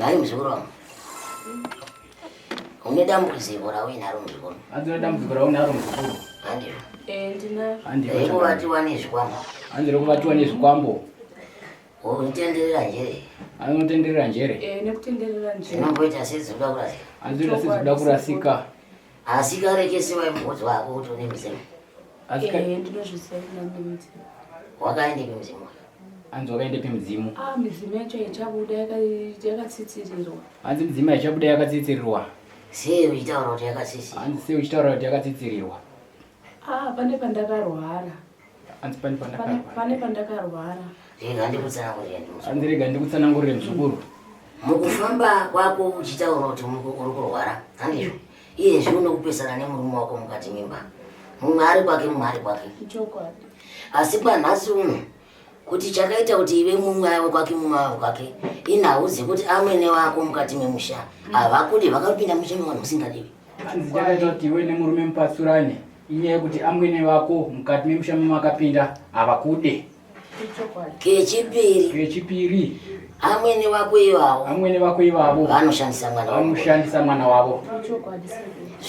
Nhai muzukuru wangu. Une dambudziko rauinaro muzukuru. Hanzi une dambudziko raunaro muzukuru. Handizvo. Eh, ndinaro. Handizvo. Rekuvatiwa nezvikwambo. Hanzi rekuvatiwa nezvikwambo. Unotenderera njere. Anotenderera njere. Eh, nekutenderera njere. Zvinomboita sedzinoda kurasika. Hanzi zvinoita sedzinoda kurasika. Asi kare kese waimboudzwa hako kuti une mudzimu. Asi Eh, ndinozviziva kuti ndine mudzimu. Wakaendepi mudzimu? Hanzi wakaendepi mudzimu? Ah, midzimu yacho haichabuda yakatsitsirirwa. Hanzi midzimu haichabuda yakatsitsirirwa. Sei uchitaura kuti yakatsitsirirwa? Hanzi sei uchitaura kuti yakatsitsirirwa? Ah, pane pandakarwara. Hanzi pane pandakarwara. Pane pandakarwara. Rega ndikutsanangurire muzukuru. Hanzi rega ndikutsanangurire muzukuru. Mukufamba kwako uchitaura kuti uri kurwara, handizvo? Iye zvino unokupesana nemurume wako mukati mimba. Mumwe ari kwake, mumwe ari kwake. Chokwadi. Asi kwanhasi uno kuti chakaita kuti ive mumwe ave kwake mumwe ave kwake inhau dzekuti amwene wako mukati memusha havakudi vakapinda musha mevanhu musingadiwi. Hanzi chakaita kuti iwe nemurume mupatsurane inyaya yekuti amwene vako mukati memusha mamakapinda havakude. Kechipiri. Kechipiri. Amwene vako ivavo. Amwene vako ivavo. Vanoshandisa mwana wavo. Vanoshandisa mwana wavo.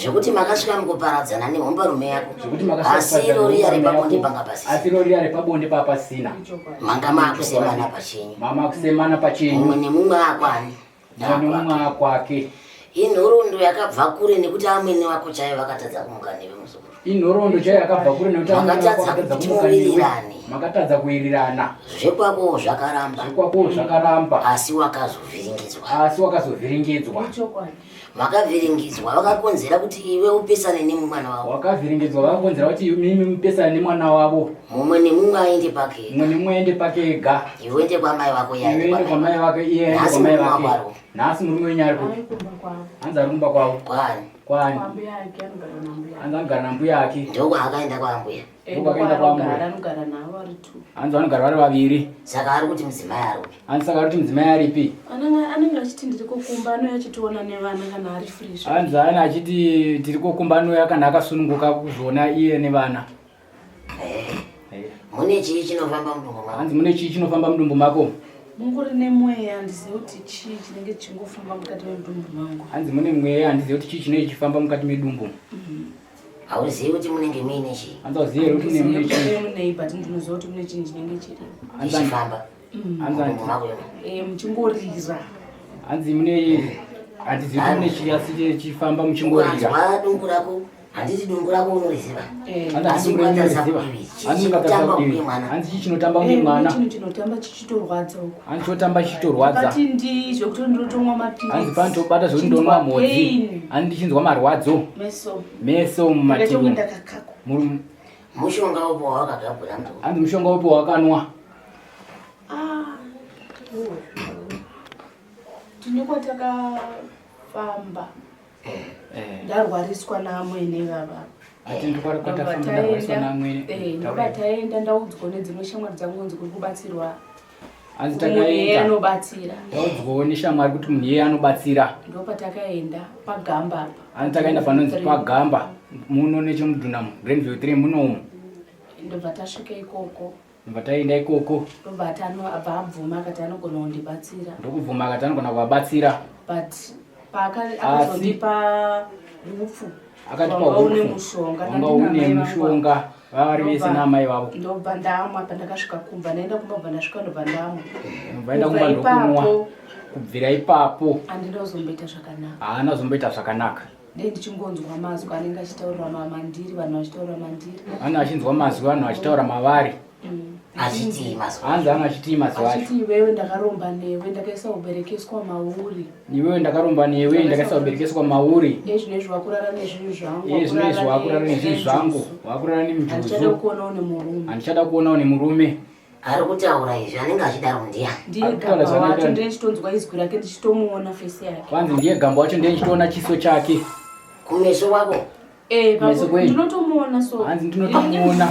Zvekuti makasvika mukuparadzana nehombarume yako. Zvekuti makasvika Asi iro riya repabonde panga pasina. Asi iro riya repabonde pa pasina. Manga makusemana pachenyu. Mama kusemana pachenyu. Mumwe nemumwe akwani. Mumwe nemumwe akwake. Inhoroondo yakabva kure nekuti amwene vako chaivo vakatadza kumuka newe muzukuru. Inhoroondo chaiyo yakabva kure nekuti amwene vako Makatadza vakatadza kuti kumuka newe. muwirirane. Makatadza kuwirirana. Zvekwako zvakaramba. Zvekwako zvakaramba. Asi wakazovhiringidzwa. Asi wakazovhiringidzwa. Ichokwadi. Makavhiringidzwa vakakonzera kuti iwe upesane nemwana wavo. Wakavhiringidzwa vakakonzera kuti imimi mupesane nemwana wavo. Mumwe nemumwe aende pake. Mumwe nemumwe aende pake ega. Iwe uende kwamai vako iye Iwe uende kwamai vako iye aende Nhasi kwamai murume vake. wako ari kupi? Nhasi murume wenyu ari kupi? Ari kumba kwavo. Hanzi ari kumba kwavo. Kwaani? Kwaani? Kwambuya ake anogara nambuya. Hanzi anogara nambuya ake. Ndokwaakaenda kwaambuya. Eh, Ndokwakaenda kwaambuya. Anogara navo vari two. Hanzi vanogara vari vaviri. Saka ari kuti mudzimai ari kupi? Hanzi saka ari kuti mudzimai aripi? Anenge achiti ndiri kokumba anouya achitiona nevana kana ari free. Hanzi ane achiti tiri kokumba anouya kana akasununguka kuzoona iye nevana. Eh. Mune chii chinofamba mudumbu mako? Hanzi mune chii chinofamba mudumbu mako? Mungori nemweya handizivi kuti chii chinenge chichingofamba mukati medumbu mangu. Hanzi mune mweya handizivi kuti chii chinenge chichifamba mukati medumbu. Hauzivi kuti munenge muine chii? Hanzi hauzivi here kuti mune mune chii? Munei but ndinoziva kuti mune chinhu chinenge chiri. Chichifamba. Hanzi Mudumbu mako imo. Eh, muchingorira. Hanzi mune handizivi kuti mune chii asi chichifamba muchingorira. Ukanzwa dumbu rako handiti dumbu rako unoriziva Eh. Asi ungatarisa kudivi. Chii chinotamba kunge mwana? Hanzi chii chinotamba kunge mwana? Chinhu chinotamba chichitorwadza uku. Hanzi chotamba chichitorwadza. Pakati ndi zvekuti ndinotomwa mapiritsi. Hanzi panotobata zvekuti ndonwa mhodzi. Hanzi ndichinzwa marwadzo. Meso. Meso mumativi. Ndakakakwa. Mushonga upo wawakagabhura mntu. Hanzi mushonga upo wakanwa. Ah. Tine kwatakafamba. Eh. Ndarwariswa naamwene vava. Ndobva taenda ndaudzwa nedzimwe shamwari dzangu kunzi kuri kubatsirwa. Hanzi takaenda anobatsira. Ndaudzwawo neshamwari kuti munhu iyeye anobatsira. Ndopatakaenda pagamba apa. Hanzi takaenda panonzi pagamba muno nechemudhuna Grandview 3 munomu. Ndobva tasvika ikoko. Ndobva taenda ikoko. Ndobva ati abva abvuma akati anogona kundibatsira. Ndokubvuma akati anogona kuvabatsira. But paakazondipa hupfu. Akatipa hupfu. Wanga une mushonga vavari vese naamai vavo. Ndobva ndamwa pandakasvika kumba ndaenda kumba bva ndasvika ndobva ndamwa. Ndobva enda kumba ndokunwa. Kubvira ipapo. Handina kuzomboita zvakanaka. Haana kuzomboita zvakanaka. Dei ndichingonzwa mazwi anenge achitaurira mandiri vanhu vachitaura mandiri. Vanhu vachinzwa mazwi vanhu vachitaura mavari. Achitii mazwi. Hanzi anhu achitii mazwi acho. Achiti iwewe ndakaromba newe ndakaisa uberekeswa mauri. Iwewe ndakaromba newe ndakaisa uberekeswa mauri. Iye zvinezvi wakurara nezvinhu zvangu. Iye zvinezvi wakurara nezvinhu zvangu. Wakurara nemujuzu. Handichada kukuonawo nemurume. Handichada kukuonawo nemurume. Ari kutaura izvi anenge achidaro ndiani? Ndiye gamba wacho ndiye ndichitonzwa izwi rake ndichitomuona face yake. Kwanzi ndiye gamba wacho ndiye ndichitoona chiso chake. Kumeso kwako? Eh, kumeso kwenyu. Ndinotomuona so. Hanzi ndinotomuona.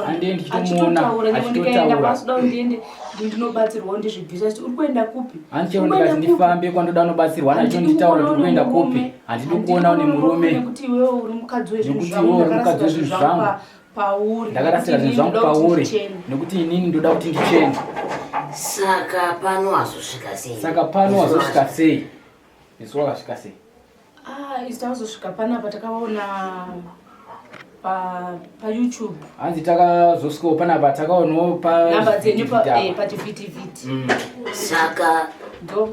Handiye ndichitomuona. Achitotaura ndikaenda kwasuda ndiende ndinobatsirwa ndizvibvisa achiti uri kuenda kupi? Hanzi chero ndikati ndifambe kwandoda unobatsirwa nacho nditaura kuti uri kuenda kupi? Handidi kuona une murume. Nekuti iwewe uri mukadzi wezvinhu zvangu. Nekuti iwewe uri mukadzi wezvinhu zvangu. Pauri. Ndakarasira zvinhu zvangu pauri nekuti inini ndoda kuti ndichene. Saka pano wazosvika sei? Saka pano wazosvika sei? Isu wakasvika sei? Ah, isu takazosvika panapa takaona paYouTube. Hanzi takazosvikawo panapa takaonawo namba dzenyu pachivhitivhiti. Saka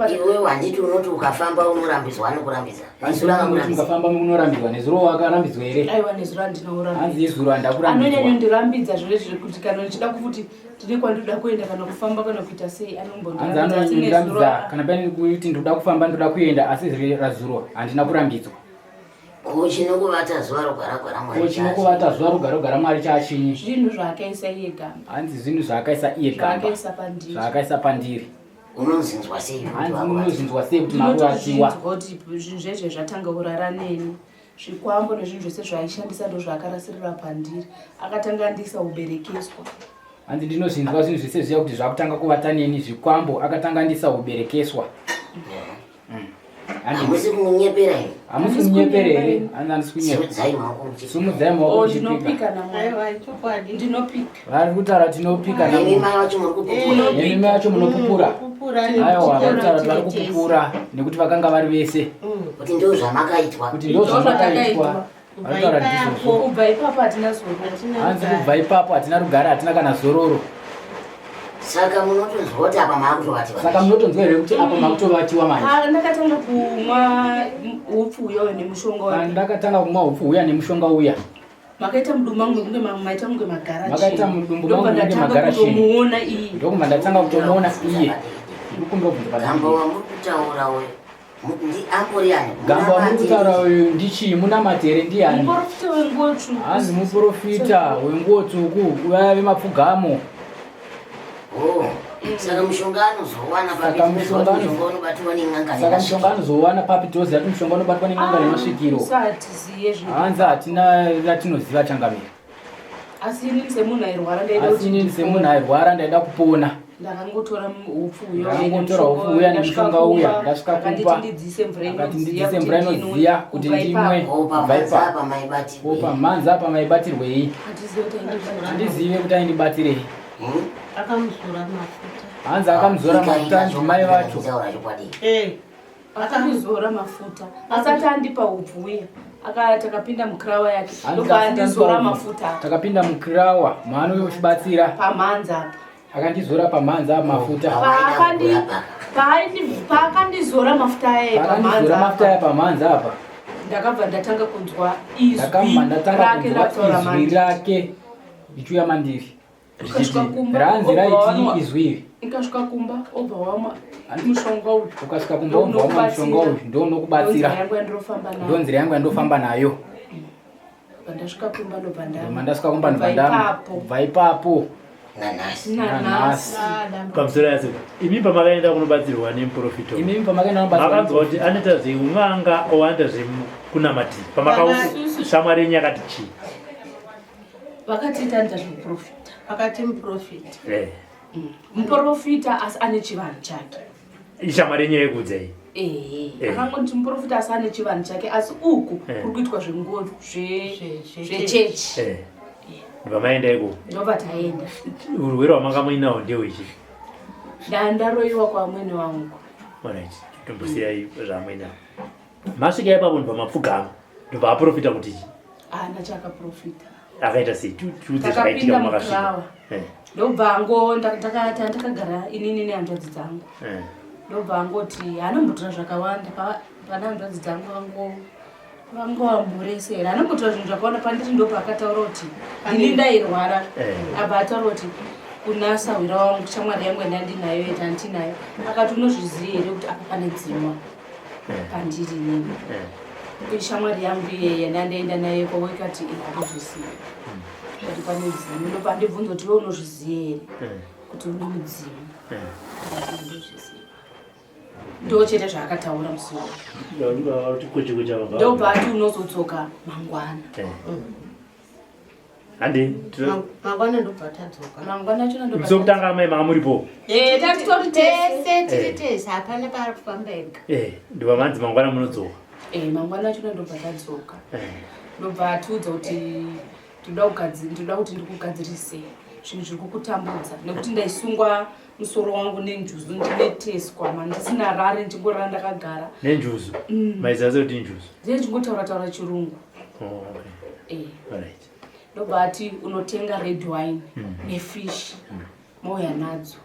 iwe handiti unoti ukafamba unorambidzwa, anokurambidza? Nezuro akakurambidza? Ukafamba unorambidzwa, nezuro wakarambidzwa here? Aiwa, nezuro handina. Hanzi izuro handakurambidzwa. Anonyanyondirambidza zviro izvi kuti kana ndichida kuti ndine kwandinoda kuenda kana kufamba kana kuita sei, Hanzi anombondirambidza, asi nezuro anonyanyondirambidza kana pane kuti ndoda kufamba, ndoda kuenda, asi razuro handina kurambidzwa. Ko chinokuvata zuva rogara gwara Mwari? Ko chinokuvata zuva rogara rogara Mwari chaachinyi? Zvinhu zvaakaisa iye gamba. Hanzi zvinhu zvaakaisa iye gamba. Zvaakaisa pandiri. Zvaakaisa pandiri. Unonzinzwa sei kuti Hanzi wakuvatiwa? unozvinzwa sei kuti makuvatiwa? Ndinotozvinzwa kuti zvinhu zvezve zvatanga kurara neni, zvikwambo nezvinhu zvese zvaaishandisa ndo zvaakarasirira pandiri. Akatanga andiisa uberekeswa. Hanzi ndinozvinzwa zvinhu zvese zviya kuti zvakutanga kuvata neni, zvikwambo, akatanga andisa uberekeswa. Hanzi Hamusi kumunyepera here? Hamusi kumunyepera here? Hanzi handisi kunyepa. Simudzai maoko muchipika. Simudzai maoko O muchipika. ndinopika namwari. Aiwa, ichokwadi. Ndinopika. Vari kutaura tinopika. Nemi mai vacho muri kupupura? Nemi mai vacho munopupura? Kupupura. Aiwa, vari kutaura kuti vari kupupura nekuti vakanga vari vese. Kuti ndo zvamakaitwa? Kuti ndo zvamakaitwa, vari kutaura ndizvozvo. Kubva ipapo hatina zororo. Hanzi kubva ipapo hatina rugare, hatina kana zororo. Saka munotonzwa kuti apa maakutovatiwa? Saka munotonzwa here kuti apa makutovatiwa manje? Ah, ndakatanga kumwa upfu uyoyo nemushonga uyo. Ndakatanga kumwa upfu uya nemushonga uya. Makaita mudumbu mangu mekunge maita kunge magara. Makaita mudumbu mangu munge magara chini. Kutomuona iye. Ndokubva ndatanga kutomuona iye. Ndikumbira kubvunza Gamba padiki. wamuri kutaura uyu ndi ambori ani? Gamba wamuri kutaura uyu ndichii? Munamati here? Ndiani? Muprofita wenguo tsvuku. Hanzi muprofita wenguo tsvuku, vaya vemapfugamo. Oh, saka mushonga anozowana papi? Saka mushonga Mushonga unobatiwa nen'anga Saka mushonga anozowana papi? Toziva kuti mushonga unobatwa nen'anga nemasvikiro. Satiziye zvinhu. Hanzi hatina ratinoziva, changamire. Asi inini semunhu airwara ndaida Asi kuti inini semunhu airwara ndaida kupona. Ndakangotora upfu uyo. Ndakangotora upfu uya nemushonga uya, ndasvika Akanditi kumba. ndidzise mvura Akati inodziya ndidzise kuti mvura ndinwe. inodziya kuti Kubva ndimwe. ipapo, Ko Kubva pamhanza ipapo. apa maibatirwei? Ko pamhanza apa maibatirwei? Handizivi kuti aindibatirei. Handizive kuti aindibatirei. Akamuzora mafuta. Hanzi akamuzora mafuta, ndimai vacho. Kutaura chokwadi. Akandizora mafuta asati andipa upfu uya. Akati akapinda mukirawa yake, Hanzi ndobva asati andizora andipa upfu. mafuta apa. Takapinda mukirawa maanotibatsira. Pamhanza apa. Akandizora pamhanza apa mafuta. Paakandizora mafuta aya Paakandizora pamhanza mafuta aya apa, pamhanza apa, ndakabva ndatanga kunzwa ndakabva izwi ndatanga rake kunzwa rakutaura izwi mandiri. rake richiuya mandiri. Ukasvika Richiti, kumba, ranzi obva raiti wanwa. izwi iri. Ikasvika kumba obva wamwa mushonga uyu. Ukasvika kumba ubva wamwa mushonga uyu, ndo Nzira unokubatsira. yangu yandinofamba Ndo nayo. nzira yangu yandofamba nayo. Ndobva ndasvika kumba, ndobva ndamwa. Ndobva ndasvika kumba, ndobva Kubva ndamwa. ipapo. Kubva ipapo. Nanhasi? Nanhasi. Pamusoro yacho, imi pamakaenda kunobatsirwa nemuprofita, Imimi pamakaenda kunobatsirwa makanzwa kuti anoita zveun'anga o anoita zvekunamatira? Pamaka shamwari yenyu yakati chii? Vakati tanoita zvekuprofita. Akati muprofita. Muprofita asi ane chivanhu chake. Ishamwari yenyu yekuudzai? Ehe. Akangoti muprofita asi ane chivanhu chake, asi uku kuri kuitwa zvenguo zvechechi. Ndobva maenda iko? Ndobva taenda. Urwere hwamanga muinawo ndehwechi? Ndandaroyiwa kwamwene wangu. Alright, tombosiyai zvamuinawo. Masvika ipapo, ndobva mapfugama, ndobva aprofita kuti chii? Haana chaakaprofita. Akaita sei? Tiudze zvakaitika Takapinda pamakasvika. mukirawa, ndobva ango ndakagara inini nehanzvadzi dzangu, ndobva angoti hanombotora zvakawanda pana hanzvadzi dzangu, vango vangovamhoresera, hanombotora zvinhu zvakawanda pandiri. Ndobva akataura kuti ini ndairwara. Abva ataura kuti kuna sahwira wangu, shamwari yangu yandandinayo, yatandinayo, akati, "Unozviziva here kuti apa pane dzimwa pandiri inini?" Shamwari yangu iyeye yandandaenda nayo kwavo ikati, "Handozviziva kuti pane mudzimu." Ndobva andibvunza kuti, "Iwe unozviziva here kuti une mudzimu?" Ndikati, "Handozviziva." Ndo chete zvaakataura musi uyu. Kuti kuchi kuchi. Ndobva ati unozodzoka mangwana. Handi. Mangwana ndobva tadzoka. Mangwana achona ndobva Musi wekutanga amai manga muripo? Eh, tatitori tese. Tese tiri tese, hapana paari kufamba ega. Ndobva manzi mangwana munodzoka. Eh, mangwana achona ndobva tadzoka. Ndobva atiudza kuti ndoda kuti ndikugadzirise. zvinhu zviri kukutambudza nekuti ndaisungwa musoro wangu nenjuzu ndineteswa mandisina rare ndingorara ndakagara nenjuzu mm. maiziva sei kuti injuzu ndiye ndichingotaura taura chirungu oh, okay. eh. Alright. Ndobva ati unotenga red wine mm. nefish mm. mouya nadzo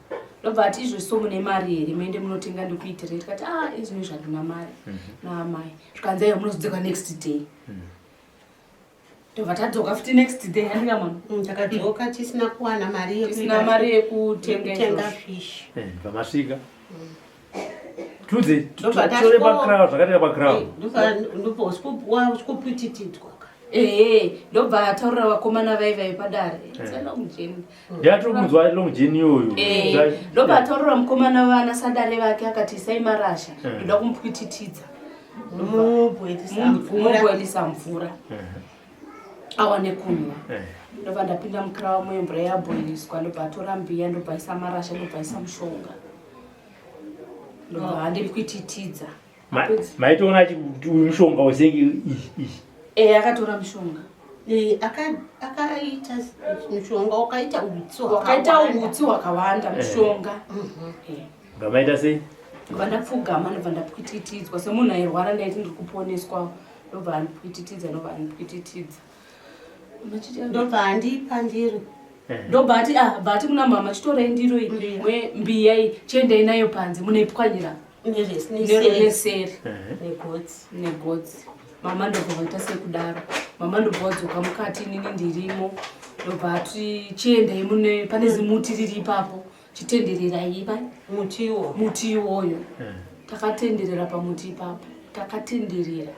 ndobva ati izvo so mune mari here muende munotenga ndikuitirei tikati ah izvino zvandina mari mm -hmm. naamai zvikanzi aiwa munozodzoka next day mm. Tobva tadzoka futi next day handika mama. Mm, takadzoka tisina kuwana mari yekutisina mari yekutenga fish. Eh, pamasvika. Tudze tore pa crown zvakaita pa crown. Eh, ndobva usikupuititidzwa. Eh, ndobva ataurira vakomana vaiva vepadare. It's a long journey. Ndiyatokunzwa long journey iyoyo. Eh, ndobva ataurira mukomana vana sadare vake akati isai marasha. Ndoda kumupwititidza. Mubhoilisa mvura awane kunwa. Ndobva ndapinda mukirawa muye mvura yabhoiliswa ndobva atora mbiya ndobva aisa marasha ndobva aisa mushonga. Ndobva andipwititidza. Maitoona achikuti uyu mushonga wesenge iyi iyi. Eh, akatora mushonga. Eh, akaita mushonga wakaita utsi wakaita utsi hwakawanda eh. mushonga. Eh. Ngamaita sei? Ndobva ndapfugama ndobva ndapwititidzwa semunhu airwara ndaiti ndiri kuponeswa ndobva andipwititidza ndobva andipwititidza. Ndobva andipa ndiro. Ndobva ati ah bva ati kuna mama chitorai ndiro iyi mbiya iyi chiendai nayo panze munoipwanyira. Neseri. Negotsi. Negotsi. Mama ndobva vaita sekudaro. Mama ndobva vadzoka mukati inini ndirimo. Ndobva ati chiendai mune pane zimuti riri ipapo. Chitendererai ipa. Mutiwo. Muti iwoyo. Takatenderera pamuti ipapo. Takatenderera.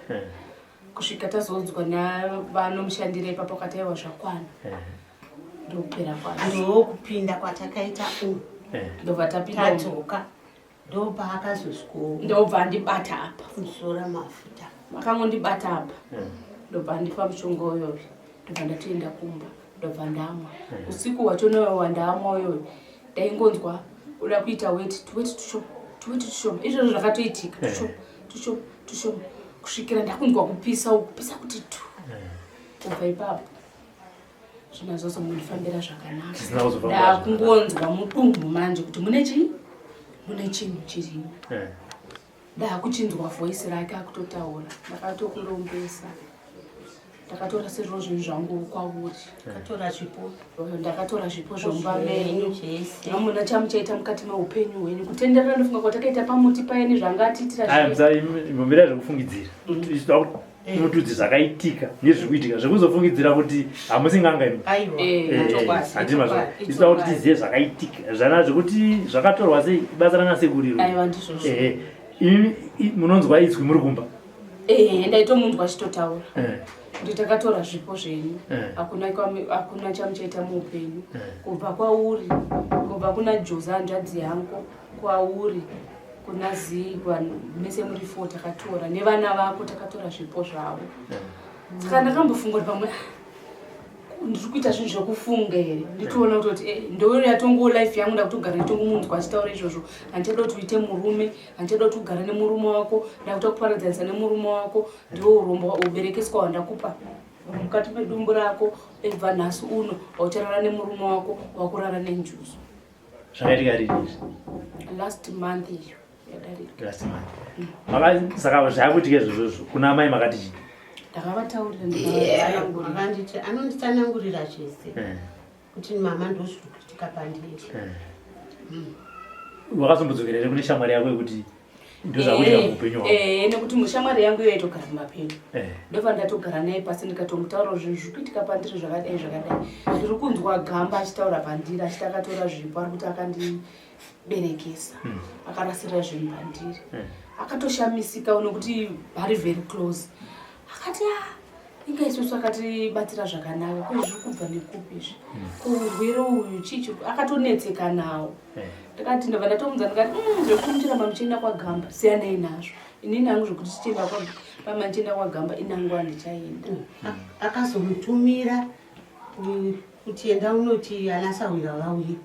Kusvika tazoudzwa navanomushandira ipapo kati aiwa zvakwana. Ndokupera kwacho. Ndokupinda kwatakaita u. Ndobva tapinda. Tadzoka. Ndopaakazosviko. Ndobva andibata apa. Kuzora mafuta. Akangondibata apa. Ndobva andipa mushonga uyoyo. Ndobva ndatoenda kumba. Ndobva ndamwa. Usiku hwacho newe wandamwa uyoyo. Ndaingonzwa uda kuita weti, tuweti tushoma, tuweti tushoma. Izvozvo zvakatoitika. Tushoma, tushoma, tushoma. Kusvikira ndakunzwa kupisa uku, kupisa kuti tu. Kubva ipapo. Zvino zvazomundifambira zvakanaka. Ndakungonzwa mudumbu manje kuti mune chii? Mune chinhu chirimo. Ndakuchinzwa voice rake akutotaura. Ndakatokurombesa. Ndakatora sezvo zvinhu zvangu kwauri. Ndakatora zvipo. Ndakatora zvipo zvomba menyu. Hamuna chamuchaita mukati meupenyu hwenyu. Kutenderera ndofunga kwatakaita pamuti paye nezvangatiitira. Aya mzai mbomira zvekufungidzira. Mutudzi zvakaitika nezviri kuitika zvekuzofungidzira kuti hamusi n'anga imi. Handiti mazvo. Isu toda kuti tizive zvakaitika. Zvana zvekuti zvakatorwa sei basa rana sekuru iro. Aiwa ndizvozvo. Imi munonzwa izwi muri kumba. Ndaitomunzwa achitotaura. Kuti takatora zvipo zvenyu. Hakuna hakuna chamuchaita muupenyu. Kubva kwauri, kubva kuna Joza hanzvadzi yangu, kwauri, kuna Zigwa, mese muri 4 takatora nevana vako takatora zvipo zvavo. Saka ndakambofunga kuti pamwe ndiri kuita zvinhu zvekufunga here, nditoona kutoti ndo yatongo life yangu, ndakutogara nditongomunzwa achitaura izvozvo. Handichada kuti uite murume, handichada kuti ugare nemurume wako, ndakuta kuparadzanisa nemurume wako, ndiwo urombo uberekeswa hwandakupa mukati medumbu rako. Ebva nhasi uno haucharara nemurume wako, wakurara nenjuzu. Zvakaitika rini izvi? Last month iyo yadarika. Last month. Saka zvakuitika izvozvo kuna amai makati chii? Ndakavataurira, ndikavatsanangurira. Vakanditi anonditsanangurira zvese. Kuti mama ndozviri kuitika pandiri. Wakazombodzokera here kune shamwari yako yekuti ndozvakuitika muupenyu hwako? Nekuti mushamwari yangu iyo yaitogara mumapenyu. Ndobva ndatogara naye pasi ndikatomutaura zvinhu zviri kuitika pandiri zvakadai zvakadai. Ndiri kunzwa gamba achitaura pandiri achiti akatora zvipo, ari kuti akandiberekesa. Akarasirira zvinhu pandiri. Akatoshamisika nekuti vari very close. Akati inga isusu akatibatsira zvakanaka, ko zviri kubva nekupi izvi? Ko urwere uyu chii chiri akatonetseka nawo. Ndakati ndobva ndatomudza ndikati, zvekuti muchiramba muchienda kwaGamba siyanai nazvo. Inini hangu zvekuti tichienda pamba ndichienda kwaGamba ini hangu handichaenda. Akazomutumira kuti enda unoti ana Sawira vauye.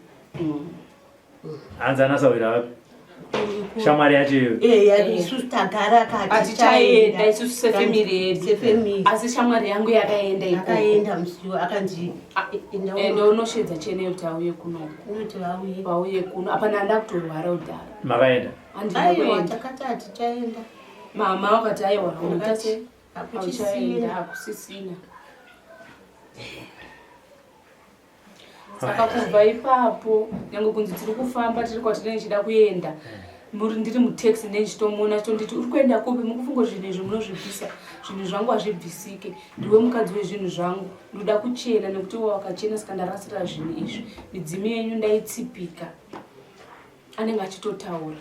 Hanzi ana Sawira vapi? Shamwari yacho iyoyo. Eh, isusu tagara kati isusu sefamily yedu. Sefamily. Asi shamwari yangu yakaenda ikoko. Yakaenda musiwo akanzi enda unoshedza chene kuti auye kuno. Unoti vauye. Vauye kuno. Apa ndanda kutorwara kudhara. Makaenda? Aiwa, takati hatichaenda. Mama wakati aiwa, unotate hakuchisina. Hakusisina. Saka kubva ipapo nyange kunzi tiri kufamba tiri kwatinenge tichida kuenda muri ndiri mutaxi ndichitomuona chitonditi uri kuenda kupi mukufunga zvinhu izvi munozvibvisa zvinhu zvangu hazvibvisike ndiwe mukadzi wezvinhu zvangu ndoda kuchena nekuti iwe wakachena saka ndarasira zvinhu izvi midzimu yenyu ndaitsipika anenge achitotaura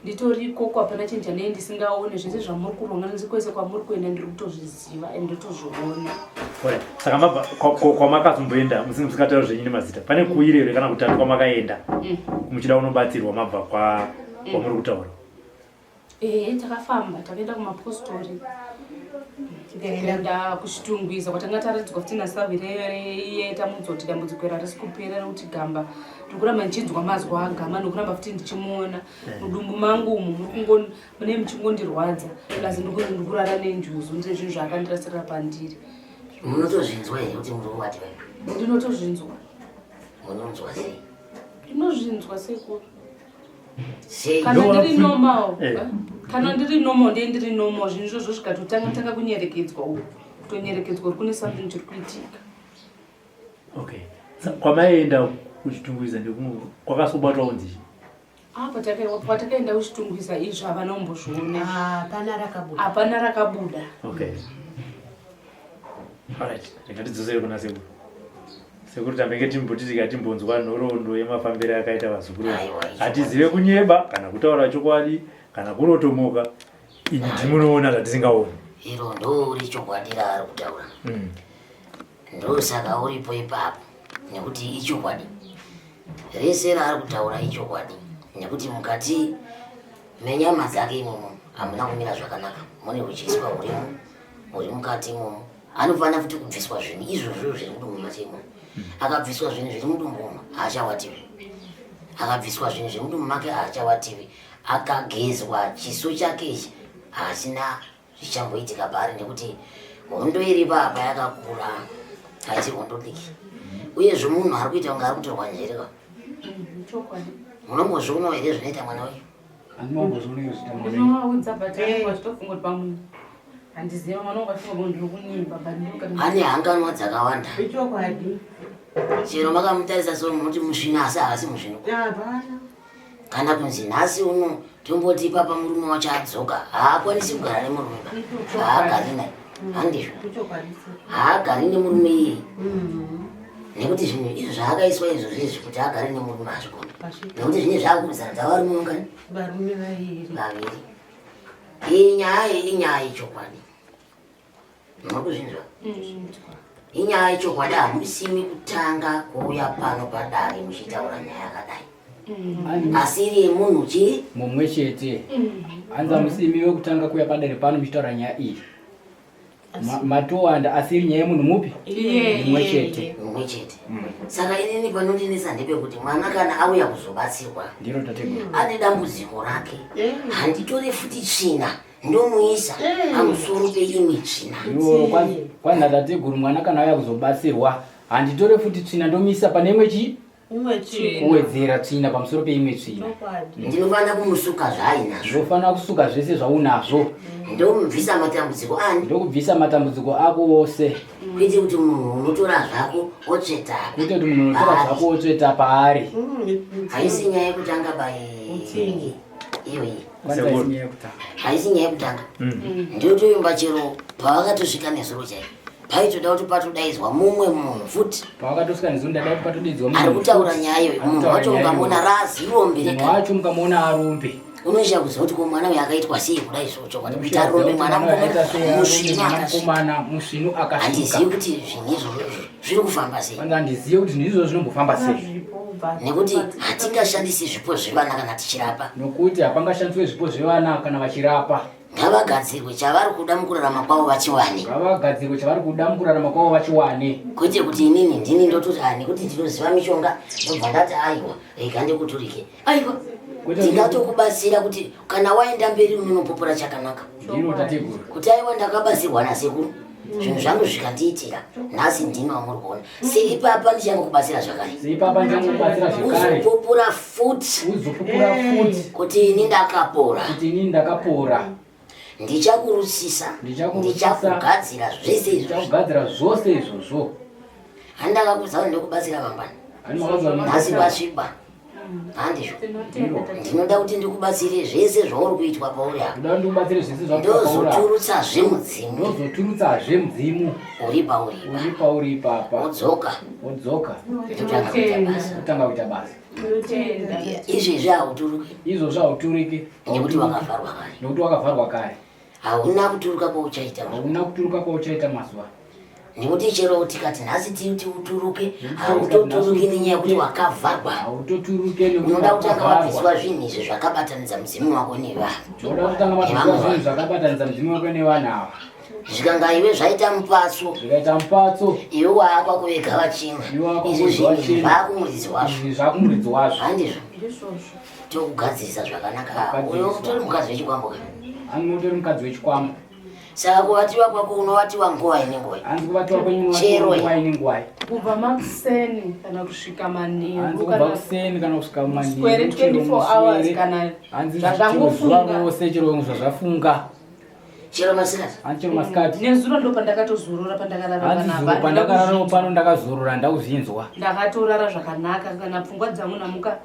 nditori ikoko hapana chinhu chanei ndisingaone zvese zvamuri kuronga nzi kwese kwamuri kuenda ndiri kutozviziva and ndotozviona. Saka mabva kwamakazomboenda musingataura zvenyu nemazita pane kuire here kana kutatu kwamakaenda muchida kunobatsirwa mabva kwamuri kutaura? Ehe, takafamba takaenda kumapostori tikaenda kuchitungwiza kwatanga taratidzwa futi nasavire iye tamudzwa kuti dambudziko iri harisi kupera nekuti gamba ndiri kuramba ndichinzwa mazwi agama nokuramba futi ndichimuona mudumbu mangu umu mune muchingondirwadza plus ndiri kurara nenjuzu ndine zvinhu zvaakandirasirira pandiri. Munotozvinzwa here kuti muri kubatiwa? Ndinotozvinzwa. Munonzwa sei? Ndinozvinzwa sekuru. Kana ndiri normal, kana ndiri normal ndiye ndiri normal zvinhu izvozvo zvikatotanga tanga kunyerekedzwa uku kutonyerekedzwa uri kune something chiri kuitika. Okay, kwamaienda kuchitungwiza ndekumwe kwakasobatwa kunzi Ah, patakaenda kuchitungwiza izvo havana kumbozviona. Hapana rakabuda. Hapana rakabuda. Okay. Alright, rega tidzosere kuna sekuru. Sekuru tambenge timboti tikatimbonzwa nhoroondo yemafambiro akaita vazukuru. Hatizive kunyeba kana kutaura chokwadi kana kurotomoka. Ini ndimunoona zvatisingaoni. Iro ndori chokwadi raari kutaura. Ndosaka uripo ipapo nekuti ichokwadi. Rese raari kutaura ichokwadi nekuti mukati menyama dzake imomo hamuna kumira zvakanaka, mune hudyiswa hurimo huri mukati imomo. Anofanira futi kubviswa zvinhu izvozvo zviri mudumbu make imomo. Akabviswa zvinhu zviri mudumbu umo haachawatiwi. Akabviswa zvinhu zviri mudumbu make haachawatiwi. Akagezwa chiso chake ichi haachina zvichamboitika paari nekuti hondo iripo apa yakakura, haisi hondo diki. Uyezve munhu ari kuita kunge ari kutorwa njere ka. Munombozvionawo here zvinoita mwana wenyu? Ane hanganwa dzakawanda. Chero makamutarisa so munoti musvina asi haasi musvino. Kana kunzi nhasi uno tomboti ipapa murume wacho adzoka haakwanisi kugara nemurume ba. Haagari naye. Handizvo. Haagari nemurume iyeye. Nekuti zvinhu izvo zvaakaiswa izvo zvizvi kuti agare nemurume hazvikoni. Nekuti zvine zvakurudzana dzavarume vangani? Varume vaviri. Vaviri. Iyi nyaya iyi inyaya yechokwadi. Muri kuzvinzwa? Inyaya yechokwadi, hamusimi kutanga kuuya pano padare muchitaura nyaya yakadai. Asi iri yemunhu chii? Mumwe chete. Hanzi hamusimi wekutanga kuuya padare pano muchitaura nyaya iyi. Matowanda asi iri nyaya yemunhu mupi? Mumwe chete. Mumwe chete. Saka inini panondinetsa ndepekuti mwana kana auya kuzobatsirwa ndiro tateguru ane dambudziko rake, handitore futi tsvina ndomuisa pamusoro peimwe tsvina. Kwanzi natateguru mwana kana auya kuzobatsirwa handitore futi tsvina ndomuisa pane imwe chii? Kuwedzera tsvina pamusoro peimwe tsvina. Ndinofanira kumusuka zvaainazvo. Ndinofanira kusuka zvese zvaunazvo. Ndomubvisa matambudziko ani? Ndokubvisa matambudziko ako ose. Kuite kuti munhu unotora zvako wotsveta. Kuite kuti munhu unotora zvako wotsveta paari. Haisi nyaya yekutanga bai iyoyi. Haisi nyaya yekutanga. Ndotoimba chero pavakatosvika nezuro chaipo. Paitoda kuti patodaidzwa mumwe munhu futi. Pavakatosvika nezuro ndada kuti patodaidzwa mumwe. Ari kutaura nyaya iyoyo. Munhu wacho mukamuona razirombe rega. Munhu wacho mukamuona arombe. Unoisha kuziva kuti ko mwana uyu akaitwa sei kudai so chokwadi kuti arombe mwana mukomana musvinu akasvika. Handizivi kuti zvinhu izvozvo zviri kufamba sei. Handizivi kuti zvinhu izvozvo zvinombofamba sei. Nekuti hatingashandisi zvipo zvevana kana tichirapa. Nokuti hapangashandiswe zvipo zvevana kana vachirapa. Ngavagadzirwe chavari kuda mukurarama kwavo vachiwane. Ngavagadzirwe chavari kuda mukurarama kwavo vachiwane. Kwete kuti inini ndini ndototi ah nekuti ndinoziva mishonga ndobva ndati aiwa rega ndikuturike. Aiwa ndingatokubatsira kuti kana waenda mberi unonopopora chakanaka. Ndiro tateguru. Kuti aiwa ndakabatsirwa nasekuru zvinhu zvangu zvikandiitira nhasi ndini wamuri kuona seipapa ndichangokubatsira zvakare seipapa ndichangokubatsira zvekare uzopupura futi uzopupura futi kuti ini ndakapora kuti ini ndakapora ndichakurusisa ndichakugadzira zvese izvozvo ndichakugadzira zvose izvozvo handakakuudza kuti ndikubatsira mangwana nhasi kwasviba handizvo ndinoda kuti ndikubatsire zvese zvauri kuitwa pauri apa ndozoturutsazve mudzimu ndozoturutsazve mudzimu uri pauri uri pauri ipapa wodzoka wodzoka totanga kuita basa totanga kuita basa izvezvi hauturuki izvozvi hauturiki nekuti wakavharwa kare nekuti wakavharwa kare Hauna kuturuka kwauchaita. Hauna kuturuka kwauchaita mazuva. Nekuti chero tikati nhasi tiuti uturuke, hautoturuki nenyaya yekuti wakavharwa. Hautoturuke nekuti unoda kutanga wabviswa zvinhu izvi zvakabatanidza mudzimu wako nevanhu. Unoda kutanga wabviswa zvinhu zvakabatanidza mudzimu wako nevanhu ava. Zvikanga iwe zvaita mupatso. Zvikaita mupatso. Iwe waakwa kuvega vachimwe. Izvi zvinhu zvakumuridzi wazvo. Izvi zvakumuridzi wazvo. Handizvo. Tokugadzirisa zvakanaka. Uyo utori mukadzi wechikwambo ka? Hanzi utori mukadzi wechikwambo. Saka kuvatiwa kwako unovatiwa nguva ine nguva. Hanzi kuvatiwa kwenyu unovatiwa nguva ine nguva. Kubva makuseni kana kusvika manheru. Hanzi kubva kuseni kana kusvika manheru. Square 24 hours kana zvazvangofunga. Rose chero zvazvafunga. Chero masikati. Hanzi chero masikati. Nezuro ndo pandakatozorora pandakarara panapa. Hanzi zuro pandakarara pano ndakazorora ndakuzvinzwa. Ndakatorara zvakanaka kana pfungwa dzangu namuka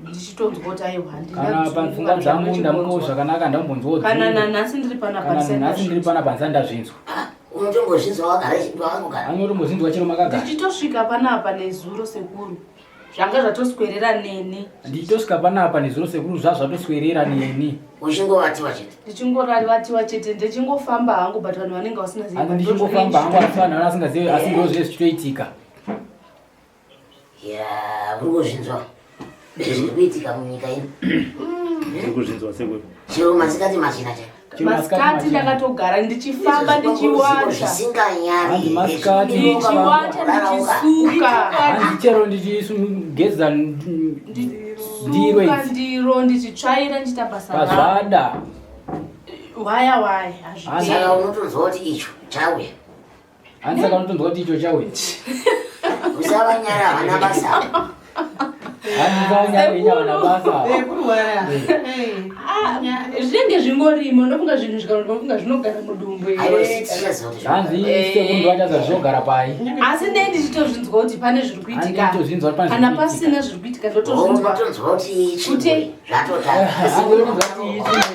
ndichitonzwa kuti aiwa kana pamfunga dzangu ndamukawo zvakanaka ndambonzwawo kana nanhasi ndiri panapa kana nanhasi ndiri panapa ndisati ndazvinzwa ah, unotombozvinzwa wagara wakangogara unotombozvinzwa chero makagara ndichitosvika panapa nezuro sekuru zvanga zvatoswerera neni ndichitosvika panapa nezuro sekuru zva zvatoswerera neni uchingovatiwa chete ndichingoratiwa chete ndichingofamba hangu but vanhu vanenge vasina ndichingofamba hangu asi vanhu vanasingazivi asi ndo zvee zvichitoitika Ya, uri kuzvinzwa zviri kuitika munyika ino. Uri kuzvinzwa sekuru. Chero masikati machena chaiwo. Masikati ndakatogara ndichifamba ndichiwacha. Zvisinganyari. Masikati ndichiwacha ndichisuka. Hanzi chero ndichigeza ndiro idzi. Ndiro ndichitsvaira ndichita basa. Pazvada. Waya waya. Saka unotonzwa kuti icho chauya. Hanzi saka unotonzwa kuti icho chauya. Usavanyara havana basa. Hanzi usavanyara wenyu havana basa. Kurwara. Ah, zvinenge zvingorimo ndofunga zvinhu zvikandofunga zvinogara mudumbu here. Hanzi sekundu vachaza zvinogara pai. Asi ndei ndichitozvinzwa kuti pane zviri kuitika. Hanzi nditozvinzwa kuti pane zviri Kana pasina zviri kuitika ndotozvinzwa. Unotonzwa kuti ichi Kuti zvatotanga.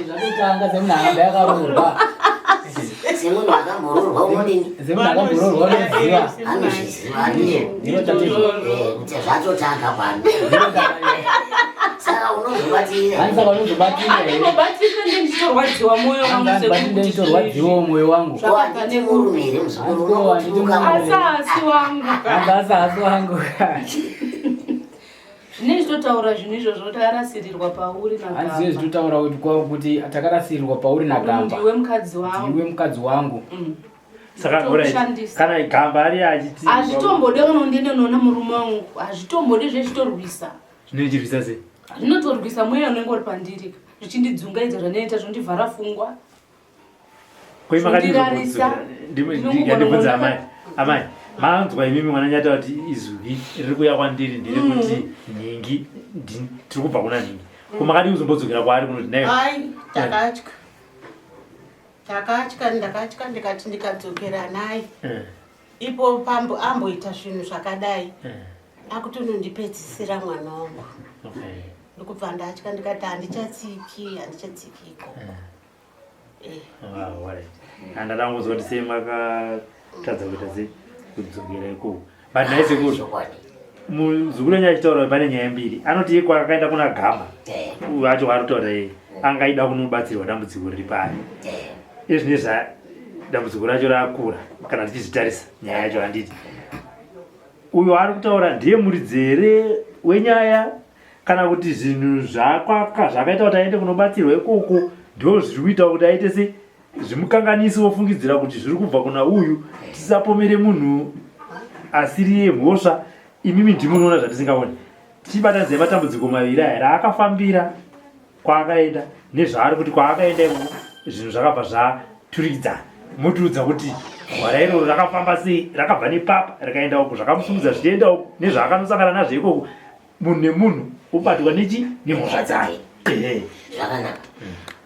Zvatotanga semunhu akamba yakaroorwa. Semunhu akamboroorwa unodini? Semunhu akamboroorwa unoziva. Anozviziva ndizvo. Eh, kuti zvatotanga pano. Saka unozobatirira. Hanzi saka unozobatirira here? Andinobatirira ndichitorwadziwa moyo wangu sekuti. Ndichitorwadziwa moyo wangu. Ko handiti murume here muzukuru unotuka. Asi asi wangu. Hanzi asi asi wangu. Zvine zvitotaura zvinhu izvozvo takarasirirwa pauri nagamba. Hanzi zvine zvitotaura kuti kuti takarasirirwa pauri nagamba. Ndiwe mukadzi wangu. Ndiwe mukadzi wangu. Mm. Saka alright. Kana gamba ari achiti Hazvitombode kana undiende unoona murume wangu. Hazvitombode zvechitorwisa. Zvinochirwisa sei? Zvinotorwisa mweya unenge uri pandiri. Zvichindidzungaidza zvanoita zvondivhara fungwa. Ndibvunza amai amai manzwa imimi mwana nyata kuti izwi riri kuuya kwandiri ndiri mm. kuti nhingi tiri kubva kuna nhingi ko makadii kuzombodzokera kwaari kunoti naye ai takatya takatya ndakatya ndikati ndikadzokera naye eh. ipo pambo amboita zvinhu zvakadai eh. akuti unondipedzisira mwana wangu ndikubva ndatya ndikati handichatsiki handichatsiki ikoko eh. Handada kungozwa kuti sei makatadza kuita sei kudzokera ikoko but nhai sekuru muzukuru wenyu achitaura pane nyaya mbiri anoti iye kwakaenda kuna gama acho waari kutaura iye angaida kunobatsirwa dambudziko riri paari izvine zva dambudziko racho rakura kana tichizvitarisa nyaya yacho handiti uyo ari kutaura ndiye muridzi here wenyaya kana kuti zvinhu zvakwaka zvakaita kuti aende kunobatsirwa ikoko. Ndo zviri kuita kuti aite se zvimukanganisi wofungidzira kuti zviri kubva kuna uyu. Tisapomere munhu asiri yemhosva. Imimi ndimi munoona zvatisingaoni. Tichibatanidzai matambudziko maviri aya raakafambira kwaakaenda nezvaari kuti kwaakaenda ikoko zvinhu zvakabva zvaturikidzana motiudza kuti gwara iroro rakafamba sei rakabva nepapa rikaenda uko zvakamusumudza zvichienda uko nezvaakanosangana nazvo ikoko munhu nemunhu obatwa nechi nemhosva dzake zvakanaka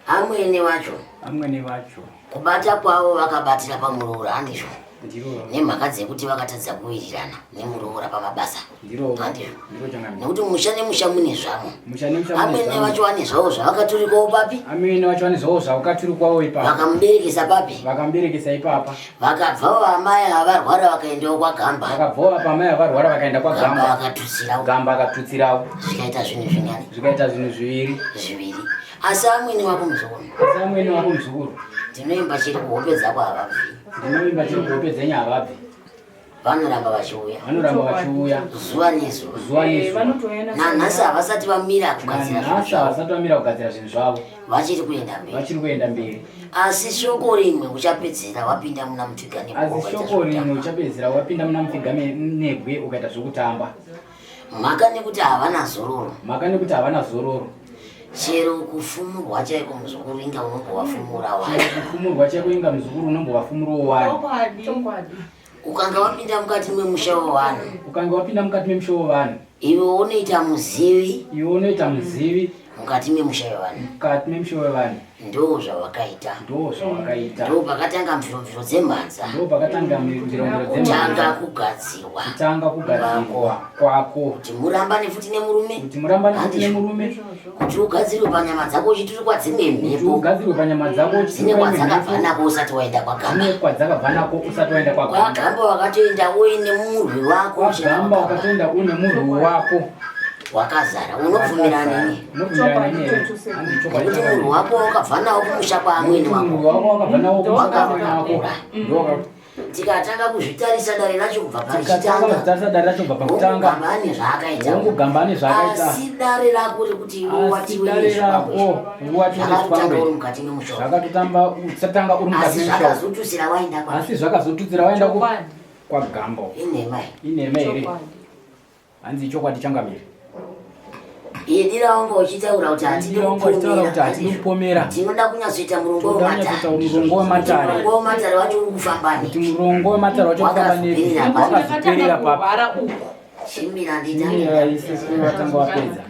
amwene vacho amwene vacho kubata kwavo vakabatira pamuroora handizvo nemhaka dzekuti vakatadza kuwirirana nemuroora pamabasa handizvo nekuti musha nemusha mune zvamo amwene vacho vane zvavo zvavakaturikwawo papi amwene vacho vane zvavo zvavakaturikwawo ipapa vakamuberekesa papi vakamuberekesa ipapa vakabvawo amai avarwara vakaendawo kwagamba vakabvawo apa amai avarwara vakaenda kwagamba vakatutsirawo gamba akatutsirawo zvikaita zvinhu zvingani zvikaita zvinhu zviviri zviviri asi amwene wako muzukuru asi amwene wako muzukuru ndinoimba chiri kuhope dzako havabvi ndinoimba chiri kuhope dzenyu havabvi vanoramba vachiuya vanoramba vachiuya zuva nezuva zuva eh, nezuva nanhasi havasati vamira kugadzira nanhasi havasati vamira kugadzira zvinhu zvavo vachiri kuenda mberi vachiri kuenda mberi asi shoko rimwe uchapedzera wapinda muna mupfiga nebwe asi shoko rimwe uchapedzera wapinda muna mupfiga nebwe ukaita zvokutamba mhaka nekuti havana zororo mhaka nekuti havana zororo chero kufumurwa chaiko muzukuru inga unombovafumura wani kufumurwa chaiko inga muzukuru unombovafumurawo wani ukanga wapinda mukati memusha wevanhu ukanga wapinda mukati memusha wevanhu iwe unoita muzivi iwe unoita muzivi mukati memusha wevanhu mukati memusha wevanhu Ndo zvawakaita. Ndo zvawakaita. Ndo pakatanga mviromviro dzemhanza. Ndo pakatanga mviromviro dzemhanza. Kutanga kugadzirwa. Kutanga kugadzirwa kwako. Kuti murambane futi nemurume. Kuti murambane futi nemurume. Kuti ugadzirwe panyama dzako uchiturikwa dzimwe mhepo. Kuti ugadzirwe panyama dzako uchiturikwa dzimwe kwadzakabva nako usati waenda kwagamba. Dzimwe kwadzakabva nako usati waenda kwagamba. Kwagamba wakatoenda uine murwi wako. Kwagamba wakatoenda uine murwi wako. Wakazara unobvumirana neni. Nekuti munhu wako wakabva nawo kumusha kwaamwene wako tikatanga kuzvitarisa dare racho kubva parichitangagamba ane zvaakaita asi dare rako rekuti iwe watiwe nezvakatotanga uri mukati memushoazvakatotanga uri mukati asi zvakazotutsira waenda asi zvakazotutsira waenda kwagamba inhema inhema here Hanzi ichokwadi changamire. Idi raunga uchitaura kuti hatidi kupomera. Hatidi kupomera. Tinoda kunyatsoita murongo wematare. Murongo wematare. Murongo wematare wacho uri kufamba nepi? Kuti murongo wematare wacho uri kufamba nepi? Wakazoperera papi? Chimira nditange. Isisi watanga wapedza.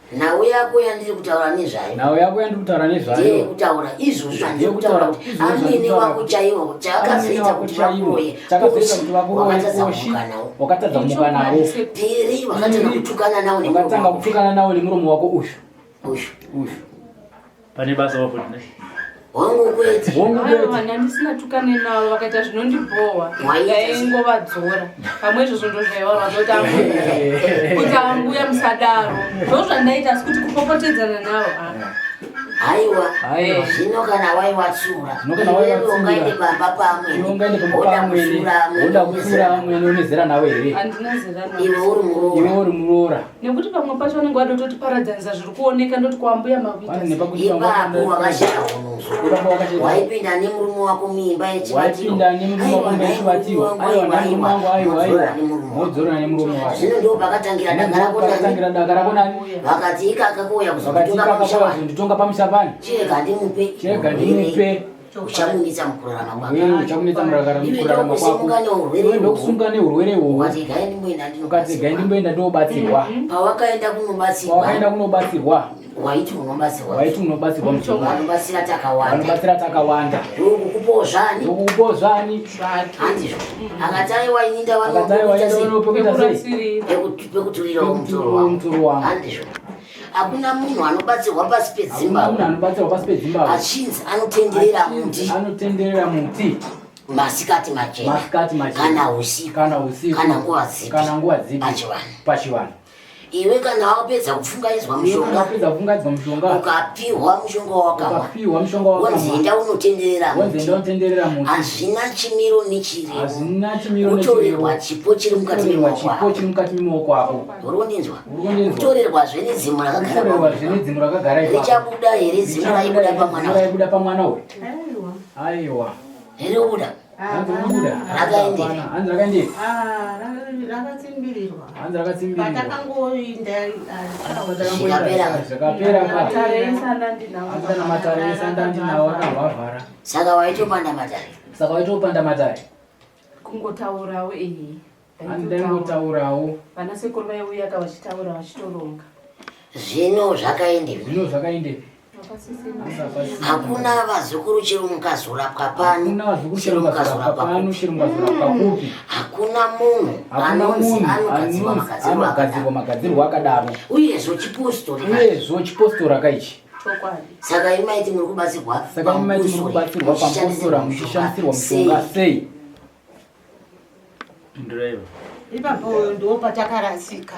Nhau yako yandiri kutaura nezvayo. Nhau yako yandiri kutaura nezvayo. Ndeyekutaura izvozvo zvandiri kutaura kuti amene wako chaiwo chakazoita kuti vakuroye. Chakazoita kuti vakuroye koshi. Wakatadza kumuka nawo. Piri wakatanga kutukana nawo nemuromo. Wakatanga kutukana nawo nemuromo wako ushu. Ushu. Ushu. Pane basa wafuti ne? Hongu kwete. Hongu kwete. Vana ndisina tukane navo vakaita zvinondibhowa. Ndaingovadzora. Pamwe izvozvo ndozvaivarwadza kuti ambuya. Kuti ambuya musadaro. Ndozvandaita asi kuti kupopotedzana navo. Ah. Haiwa. Zvino kana waiwatsura. Zvino kana waiwatsura. Ungaende pamba pamwe. Ungaende pamba pamwe. Woda kutsura amwene une zera nawe here? Handina zera nawe. Iwe uri muroora. Iwe uri muroora. Nekuti pamwe pacho vanenge vada kutotiparadzanisa zviri kuoneka ndoti kwambuya makuita Ipapo wakashaya hunhu. Waipinda nemurume wako muimba yechivatiro. Waipinda nemurume wako muimba yechivatiro. Aiwa nemurume wangu aiwa aiwa. Modzorana nemurume wako. Zvino ndo pakatangira daka rako nani? Pakatangira daka rako nani? Vakati ikaka kuuya kuzonditonga pamusha pani. Kuzonditonga pamusha pani. Chirega ndimupe. Chirega ndimupe. Uchamunetsa mukurarama kwako. Wewe uchamunetsa mukurarama kwako. Iwe ndokusunga neurwere uhwu. Ukati gai ndimboenda Ukati gai ndimboenda ndinobatsirwa. Pawakaenda kunobatsirwa. Pawakaenda kunobatsirwa. Waiti unobatsirwa. Waiti unobatsirwa muzukuru. Vanobatsira takawanda. Vanobatsira takawanda. Ndokukupawo zvani. Ndokukupawo zvani. Handizvo. Akati aiwa ini ndawanokuita sei? Pekuturirawo mutoro wangu. Handizvo. Hakuna munhu anobatsirwa pasi pedzimbabwe. Munhu anobatsirwa pasi pedzimbabwe. Achinzi anotenderera muti. Anotenderera muti. Masikati machena. Masikati machena. Kana usiku. Kana usiku. Kana nguva dzipi. Kana nguva dzipi. Pachivanhu. Pachivanhu. Iwe kana wapedza kupfungaidzwa mushonga, wapedza kupfungaidzwa mushonga, ukapihwa mushonga wakamwa, ukapihwa mushonga wakamwa, wonzi enda unotenderera wonzi enda unotenderera muti, hazvina chimiro nechirimo, hazvina chimiro nechirimo, kutorerwa chipo chiri mukati kutorerwa memaoko chipo ako. chiri mukati memaoko ako. Uri kundinzwa? Uri kundinzwa? Kutorerwazve nedzimu rakagara Kutorerwa zve nedzimu rakagara ipapo. Richabuda here dzimu raibuda pamwana Dzimu uyu? raibuda pamwana uyu? Aiwa. Riri kubuda? Hanzi riri kubuda. Rakaendepi? Hapana. Hanzi rakaendepi? Ah, rakatsimbirirwa. Hanzi rakatsimbirirwa. Patakangoinda Zvikapera. Zvikapera pa. Matare ese andandinawo. Hanzi kana matare ese andandinawo akavhavhara. Saka waitopanda matare. Saka waitopanda matare. Kungotaurawo ehe. Hanzi ndaingotaurawo. Vana sekuru vaiuya ka vachitaura vachitoronga. Zvino zvakaendepi? Zvino zvakaendepi? Hapasisina. Hanzi hapasisina. Hakuna vazukuru chero mukazorapwa pano, Hakuna vazukuru chero chero mukazorapwa mukazorapwa pano, kupi. chero mukazorapwa kupi. Hakuna munhu Hakuna anonzi munhu anogadzirwa anonzi magadzirwo anogadzirwa akadaro. magadzirwo akadaro. Uyezvo chipostori ka. Uyezvo chipostora kaichi. Chokwadi. Saka imaiti muri kubatsirwa Saka mumaiti muri kubatsirwa pamupostora muchishandisirwa mushonga sei? Pindurai. Ipapo ndo patakarasika.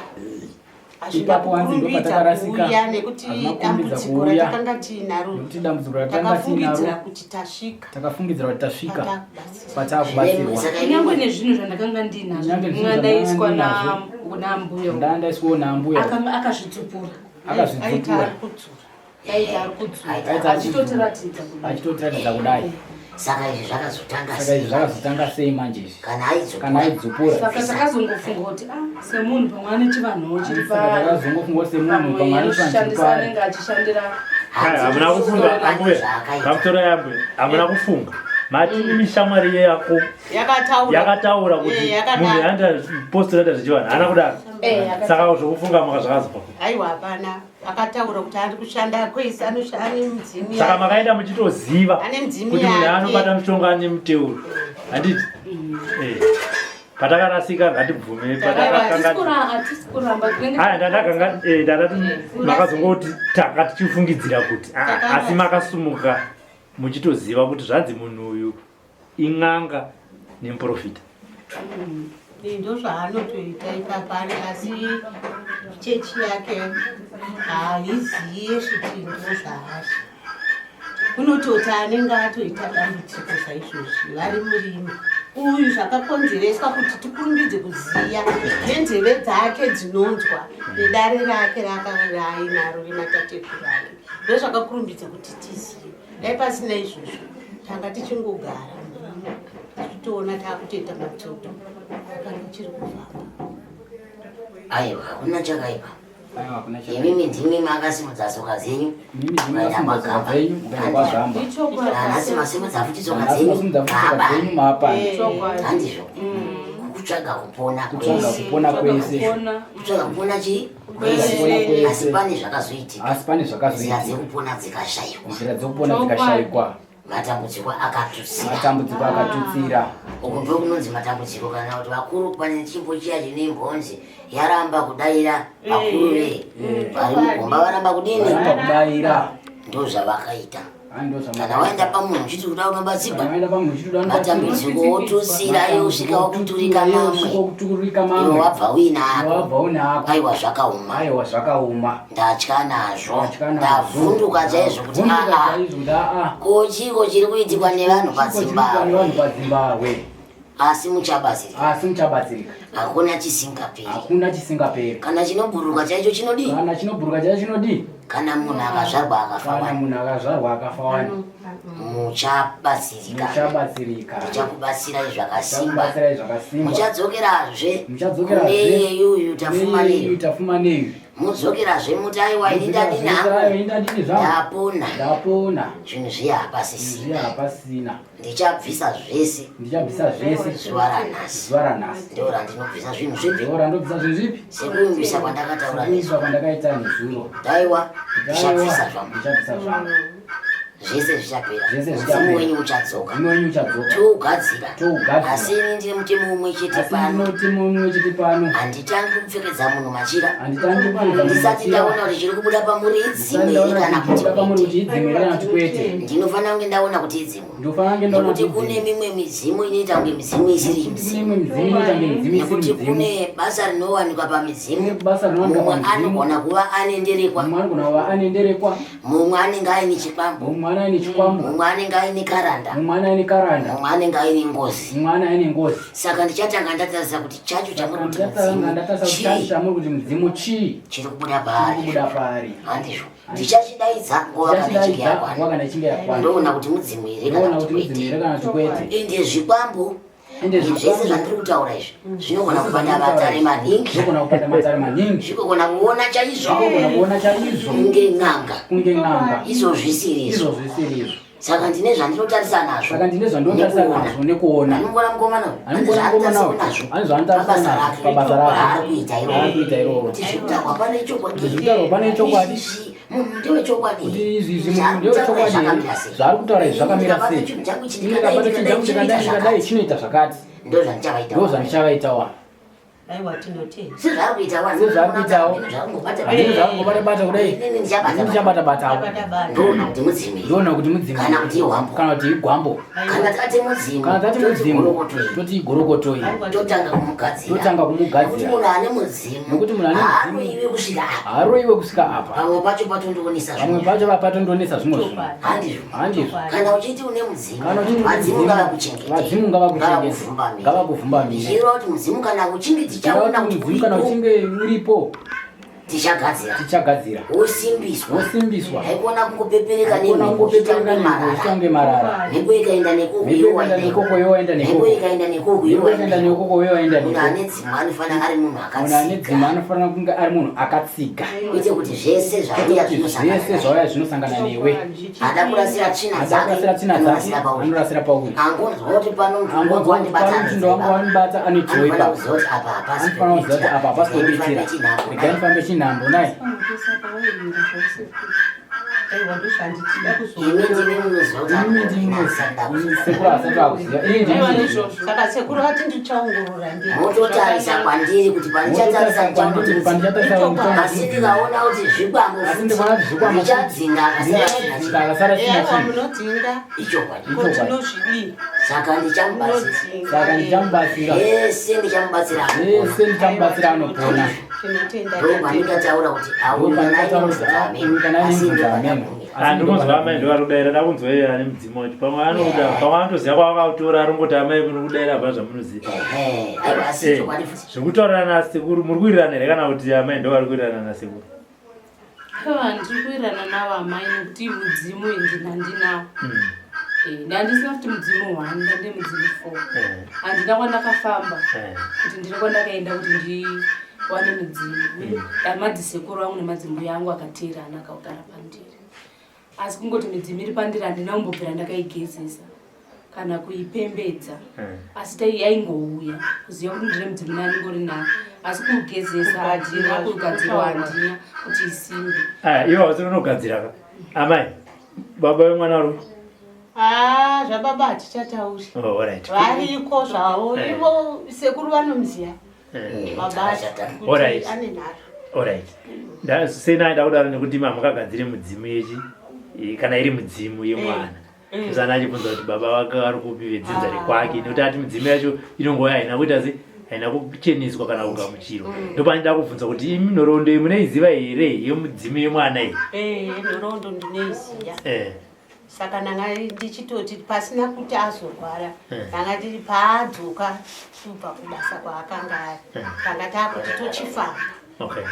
Hazvina Ipapo hanzi ndo kukurumbidza patakarasika. kuuya nekuti Hazvina kukurumbidza dambudziko kuuya. ratakanga tiinaro Nekuti dambudziko ratanga takafungidzira tiinaro kuti tasvika takafungidzira kuti tasvika patakubatsirwa. pataakubatsirwa. Kunyangwe nezvinhu zvandakanga ndinazvo Kunyangwe nezvinhu ndaiswa zvandakanga nambuya. Ndandaiswawo naambuya Akazvitsupura. Aita akazvidzupura ari kudzura. Aita ari kudzura. Aita ari kudzura. Achitotiratidza kudai. achitotiratidza kudai. Saka izvi zvakazotanga Saka izvi sei? zvakazotanga sei manje izvi? Kana Kana aidzupura aidzupura. Saka takazongofunga kuti ah semunhu pamwe ane chivanhuwo chiri Saka takazongofunga kuti semunhu pamwe ane chivanhu chiri anoshandisa paari. anenge achishandira Hamuna kufunga ambuya. Zvakaita. Pamusoro yambuya. Hamuna kufunga. Mati imi shamwari yako Yakataura. yakataura kuti Eh, yakadaro. munhu anoita postori anoita zvechivanhu haana kudaro. Eh, akataura. Saka zvokufunga makazvakazobva kupi? Aiwa hapana. Akataura kuti ari kushanda kwese ane mudzimu Saka yake. makaenda muchitoziva Ane mudzimu kuti munhu yake. anobata mushonga ane muteuro. Handiti? Eh. Patakarasika ngatibvume patakakanga Hatisi kuramba Aya ndandakanga eh, ndandati makazongoti tanga tichifungidzira kuti ah, Takanga- asi makasumuka muchitoziva kuti zvanzi munhu uyu in'anga nemuprofita. Eh, ndozvaanotoita ipapa ari asi chechi yake haiziye kuti ndozvaari kunototi anenge atoita dambudziko saizvozvi vari murima uyu zvakakonzereswa kuti tikurumbidze kuziya nenzeve dzake dzinonzwa nedare rake raainaro rematateguru ake ndozvakakurumbidza kuti tiziye dai pasina izvozvo tanga tichingogara murima tichitoona taakutoita matsoto akanga chiri kufamba Aiwa, hakuna chakaipa. Aiwa, hakuna chakaipa. Imimi ndimi makasimudza tsoka dzenyu. Imimi ndimi makasimudza tsoka dzenyu mukaenda kwagamba. Nhasi masimudza futi tsoka Nhasi dzenyu. masimudza futi tsoka dzenyu maapano. Eh. Handizvo. Kutsvaga kupona Kutsvaga kwese. kupona kwese. Kutsvaga kupona chii? Kwese. Kupona Asi kwese. pane zvakazoitika. Asi pane Nzira zvakazoitika. dzekupona dzikashayikwa. Nzira dzekupona dzikashayikwa. Matambudziko akatutsira. Matambudziko akatutsira. Uku ndokunonzi matambudziko kana kuti vakuru pane chimbo chiya chine mbonzi yaramba kudaira vakuru ve vari mugomba varamba kudini Varamba kudaira. ndozvavakaita Hai, ndozvamakaita. kana waenda pamunhu uchiti kuda unobatsirwa Kana waenda pamunhu uchiti uda unobatsirwa. matambudziko otutsira iye usvika wakuturika Usvika mamwe wakuturika iwe mamwe. wabva uinako Wabva uinako. aiwa zvakaoma Aiwa zvakaoma. ndatya nazvo Ndatya nazvo. ndavhunduka chaizvo kuti Ndavhunduka aa chaizvo kuti aa. ko chiko chiri kuitikwa nevanhu Chiko chiri kuitwa pazimbabwe nevanhu paZimbabwe. Asi muchabatsirika. Asi muchabatsirika. Hakuna chisingaperi. Hakuna chisingaperi. Kana chinobhuruka chaicho chinodii? Kana chinobhuruka chaicho chinodii? Kana munhu akazvarwa akafa Kana wani. munhu akazvarwa akafa wani. Muchabatsirika. Muchabatsirika. Muchakubatsirai zvakasimba. Muchakubatsirai zvakasimba. Muchadzokerazve. Muchadzokerazve. Kune iyeyuyu tafuma Kune iyeyu neyu. tafuma neyu. Mudzokerazve muti aiwa ini ndadini Aiwa, ini hangu. ndadini zvangu. Ndapona. Ndapona. Zvinhu zviya hapasisina. Zviya hapasisina. Ndichabvisa zvese. Ndichabvisa zvese. Zuva ranhasi. Zuva ranhasi. Ndo randinobvisa zvinhu zvipi? Ndo randinobvisa zvinhu zvipi? Sekuimbisa kwandakataura Sekuimbisa kwandakaita nezuro. Daiwa, ndichabvisa zvangu. Ndichabvisa zvangu. Zvese zvichapera. Zvese Mudzimu zvichapera. wenyu uchadzoka. Mudzimu wenyu uchadzoka. Tougadzira. Tougadzira. Asi ini ndine mutemo umwe chete Asi pano. ndine mutemo umwe chete pano. Handitangi kupfekedza munhu machira. Handitangi kupfekedza munhu Ndisati machira. ndaona kuti chiri kubuda pamuri idzimu Ndisati here ndaona kana kuti chiri kuti kubuda pamuri kwete. kuti idzimu here kana kuti kwete. Ndinofanira kunge ndaona kuti idzimu. Ndinofanira kunge ndaona Nekuti kuti kune idzimu. mimwe midzimu inoita kunge midzimu isiri Kune midzimu. imwe midzimu inoita kunge midzimu isiri Nekuti midzimu. kune basa rinowanikwa pamidzimu. Kune basa rinowanikwa Mumwe pamidzimu. anogona kuva ane nderekwa. Mumwe anogona kuva ane nderekwa. Mumwe anenge aine chikwambo. Mumwe ane chikwambo. Mumwe anenge aine karanda. Mumwe ane karanda. Mumwe anenge aine ngozi. Mumwe ane ngozi. Saka ndichatanga ndatarisa kuti chacho chamuri kuti Ndichatanga mudzimu ndatarisa kuti chacho chii chamuri kuti mudzimu chii chiri kubuda chiri paari. kubuda paari. Handizvo. Ndichachidaidza nguva kana ichinge Ndichachidaidza yakwana. nguva kana ichinge yakwana. Ndoona kuti mudzimu here kana Ndoona kuti kuti mudzimu here kwete. kana kuti kwete. Ende zvikwambo Ende zvese zvandiri kutaura izvi zvinogona kubata matare maningi. Zvinogona kubata matare maningi. Zvinogona kuona chaizvo. Zvinogona kuona chaizvo. Kunge n'anga. Kunge n'anga. Izvo zvisiri izvo. Izvo zvisiri izvo. Saka ndine zvandinotarisa nazvo. Saka ndine zvandinotarisa nazvo nekuona. Anongona mukomana uyu. Anongona mukomana uyu. Ane zvaanotarisa nazvo pabasa rake. Raari kuita iroro. Raari kuita iroro. Kuti zviri kutaurwa pane chokwadi. Kuti zviri kutaurwa pane chokwadi. Izvi munhu ndewechokwadi. Kuti izvi izvi munhu ndewechokwadi. Zvaari kutaura izvi zvakamira sei? Chinhu changu ichi Ini ndikabata chinhu changu ndikadai ndikadai chinoita zvakati. Ndozvandichavaita. Ndozvandichavaitawa. Aiwa tinotenda. Sezvaari kuita wani. Sezvaari kuitawo. Handini zvaari bata kudai. Inini ndichabata. Inini ndichabata batawo. Ndoona kuti mudzimu. Ndoona kuti mudzimu. Kana kuti igwambo. Kana kuti igwambo. Kana tati mudzimu. Kana tati mudzimu. Toti igorokotoi. Totanga kumugadzira. Totanga kumugadzira. Nekuti munhu ane mudzimu. Nekuti munhu ane mudzimu. Haaroiwe kusvika apa. Haaroiwe kusvika apa. Pamwe pacho patondionesa Pamwe pacho patondionesa zvimwe zvinhu. Handizvo. Handizvo. Kana uchiti une mudzimu. Kana uchiti une Vadzimu mudzimu. ngavakuchengete. Vadzimu ngavakuchengete. Ngavakuvhumbamire. Zvichireva kuti mudzimu kana uchinge tichaona kuti mudzimu kana uchinge uripo tichagadzira tichagadzira wosimbiswa wosimbiswa haikona kungopepereka Haikona kungopepereka nemhepo zvichange marara mhepo ikaenda nekoko mhepo ikaenda nekoko iwe waenda nekoko mhepo ikaenda nekoko mhepo ikaenda nekoko iwe waenda munhu nekoko ane dzimu anofanira ari munhu munhu ane dzimu akatsiga anofanira kunge ari munhu akatsiga kwete kuti zvese zvauya kuti zvese zvinosangana zvauya zvinosangana newe ada kurasira tsvina ada dzake kurasira tsvina dzake anorasira pauri anorasira pauri angonzwa kuti pano mutumbi wangu angonzwa kuti wandibata pano mutindo wangu wandibata anofanira anotoipa kuziva kuti apa hapasi anofanira kuziva kuti apa hapasi pekuitira regai ndifambe chinhambo nai Aiwa ndozvanditida imi ndimi munoziva kuti imi ndimi sekuru asati akuziva ini ndimi Saka sekuru vati ndichaongorora ndi. mototarisa kwandiri kuti pandichatarisa kwandiri ndichaona pandichatarisa asi ndikaona kuti zvikwambo Asi ndikaona kuti zvikwambo ndichadzinga akasara sina ndichatsinga akasara sina Aiwa chinhu munodzinga. ichokwadi Ko tinozvidii? saka ndichamubatsira Munodzinga. saka ndichamubatsira zvese ndichamubatsira zvese ndichamubatsira anopona Tinotenda. ndopandingataura kuti Andinonzwa amai ndo vari kudaira da kunzwa iye ane mudzimu wacho pamwe anoda pamwe anotoziva kwaakautora arongoti amai kuno kudaira hapana zvamunoziva aiwa asi Eh, chokwadi futi zvekutaurana nasekuru muri kuwirirana here kana kuti amai ndo vari kuwirirana nasekuru Aiwa ndiri kuwirirana navo amai nekuti mudzimu ndinawo. Ndandisina futi mudzimu one ndande mudzimu four. Handina kwandakafamba kuti ndine kwandakaenda kuti ndiwane mudzimu. Madzisekuru angu nemadzimbuya angu akateerana akagara pandiri. Asi kungoti midzimu iri pandiri handina kumbobvira ndakaigezesa kana kuipembedza. Asi tai yaingouya kuziva kuti ndine mudzimu nani ngori nawo. Asi kugezesa handina, kugadzirwa handina kuti isimbe. Aya, ivo havasi unogadzira ka amai baba vemwana vari Ah, zvababa hatichatauri. Oh, alright. Variko zvavo. Eh. Ivo sekuru vanomuziya. Baba kuti Alright. ane nharo. Alright. Senai ndakudaro nekuti mamukagadzire mudzimu yechi kana iri mudzimu yemwana usana achibvunza kuti baba vake vari kupi vedzinza rekwake nekuti ati mudzimu yacho inongouya haina kuita se haina kucheneswa kana kugamuchirwa ndopandida kubvunza kuti imi nhoroondo iyi munoiziva here yemudzimu yemwana iyi Eh, nhoroondo ndinoiziya. Saka ndanga ndichitoti pasina kuti azorwara, ndanga ndiri paadzoka kubva kubasa kwaakanga ari. Tanga taakuti tochifamba.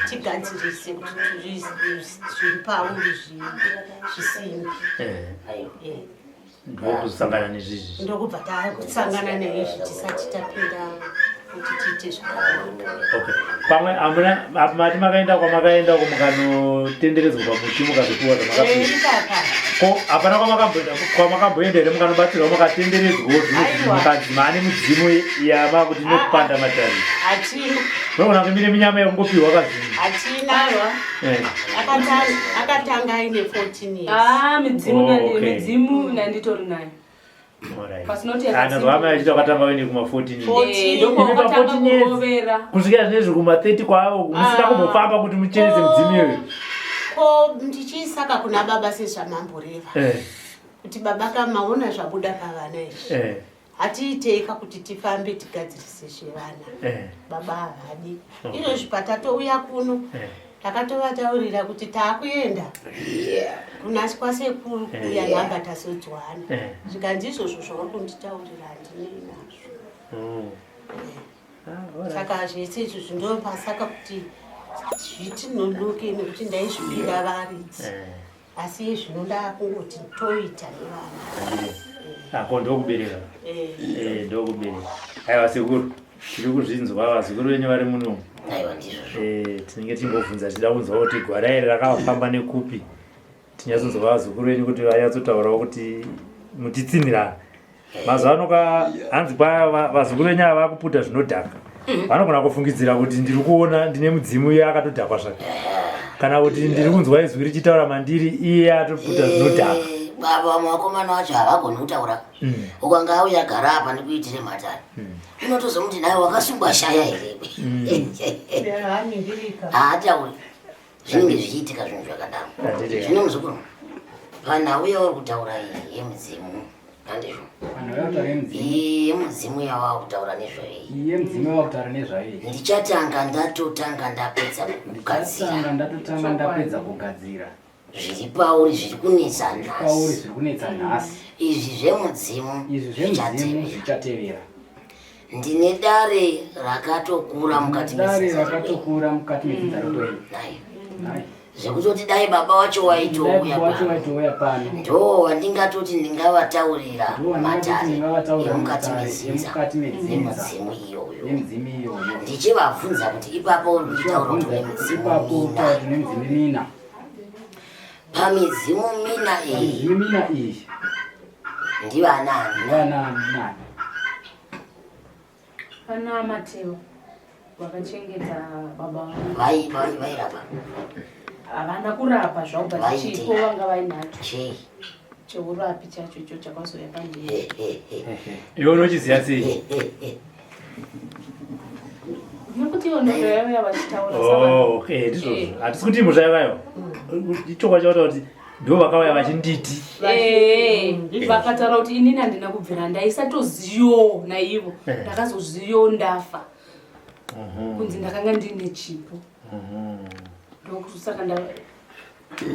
Tigadzirise kuti zviri pauri zvisimbe. Ndokuzosangana nezvizvi. Ndokubva takusangana neizvi tisati tapinda. kuti tiite zvakanaka. Okay. Pamwe amuna mati makaenda kwamakaenda uko mukanotenderedzwa pamuti mukazopiwa zvamakapiwa. Ko hapana kwamakamboenda kwamakamboenda here mukanobatsirwa mukatenderedzwawo zvimwe zvinhu mukanzi maane mudzimu yamakuti inokupanda matari. Hatina. Munogona kunge mine minyama yekungopiwa kazvinhu. Hatina. Eh. Akatanga aine 14 years. Ah, midzimu oh, okay. Midzimu nanditori nayo. Anazwa amai achiti wakatanga uine kuma 14 years kusvikira zvinezvi kuma 30 kwavo musina ah. kumbofamba kuti muchenese mudzimu iyoyo. Ko ndichiisaka kuna baba sezvamamboreva eh. kuti baba kamaona zvabuda pavana izvi eh. hatiiteika kuti tifambe tigadzirise zvevana eh. baba havadi izvozvi patatouya kuno Takatovataurira kuti taakuenda kuna kwasekuru kuya nhamba tazodzwana zvikanzi izvozvo zvauri kunditaurira handinei nazvo. Oh. Ah, saka zvese izvo zvindopasaka kuti zvitinonoke nekuti ndaizvipira varidzi. Asi iye zvino ndakungoti toita nevana. Ako ndokubereka. Eh. eh ndokubereka. Aiwa sekuru tiri kuzvinzwa vazukuru venyu vari muno. Aiwa ndizvozvo. Eh tinenge timbobvunza tichida kunzwa kuti gwara iri rakafamba nekupi. Tinyatsonzwa vazukuru venyu kuti vanyatsotaurawo kuti mutitsinhirana. Mazuva ano ka hanzi kwa vazukuru venyu ava vakuputa zvinodhaka. Vanogona kufungidzira kuti ndiri kuona ndine mudzimu iye akatodhakwa zvake. Kana kuti ndiri kunzwa izwi richitaura mandiri iye atoputa zvinodhaka. Eh, baba vamwe vakomana vacho havagoni kutaura. Mm. Ukanga auya gara apa ndikuitire mhatari. Mm. Unotozomuti naye wakasungwa shaya here? Mm. Haatauri. Zvinenge zvichiitika zvinhu zvakadaro. Zvino muzukuru, panhau yauri kutaura iyi yemudzimu handizvo iyi yemudzimu yawava kutaura nezvayo iyi yemudzimu yawava kutaura nezvayo iyi ndichatanga ndatotanga ndapedza kugadzira ndatotanga ndapedza kugadzira zviri pauri zviri kunetsa nhasi zviri kunetsa nhasi izvi zvemudzimu izvi zvemudzimu zvichatevera ndine dare rakatokura mukati dare rakatokura mukati medzinza rokwenyu zvekutoti dai baba wacho waitouya pano ndo wandingatoti ndingavataurira matare emukati medzinza nemidzimu iyoyo ndichivabvunza kuti ipapo nditaura kuti une midzimu mina pamidzimu mina iyi ndivanani Pana Mateo vakachengeta baba vangu. Vai vai vairapa. Havana kurapa zvavo but chipo vanga vainacho. Chei? Cheurapi chacho icho chakazouya pandiri. Iwe unochiziva sei? Nekuti ivo ndovaiuya vachitaura. Oh, okay, ndizvozvo. Eh. Hatisi kuti mhosva yavayo. Ichokwadi chakutaura kuti Ndivo vakauya vachinditi. Eh, vakataura kuti inini handina kubvira ndaisatoziyo naivo eh. ndakazoziyo ndafa kunzi ndakanga ndine chipo ndokusaka nda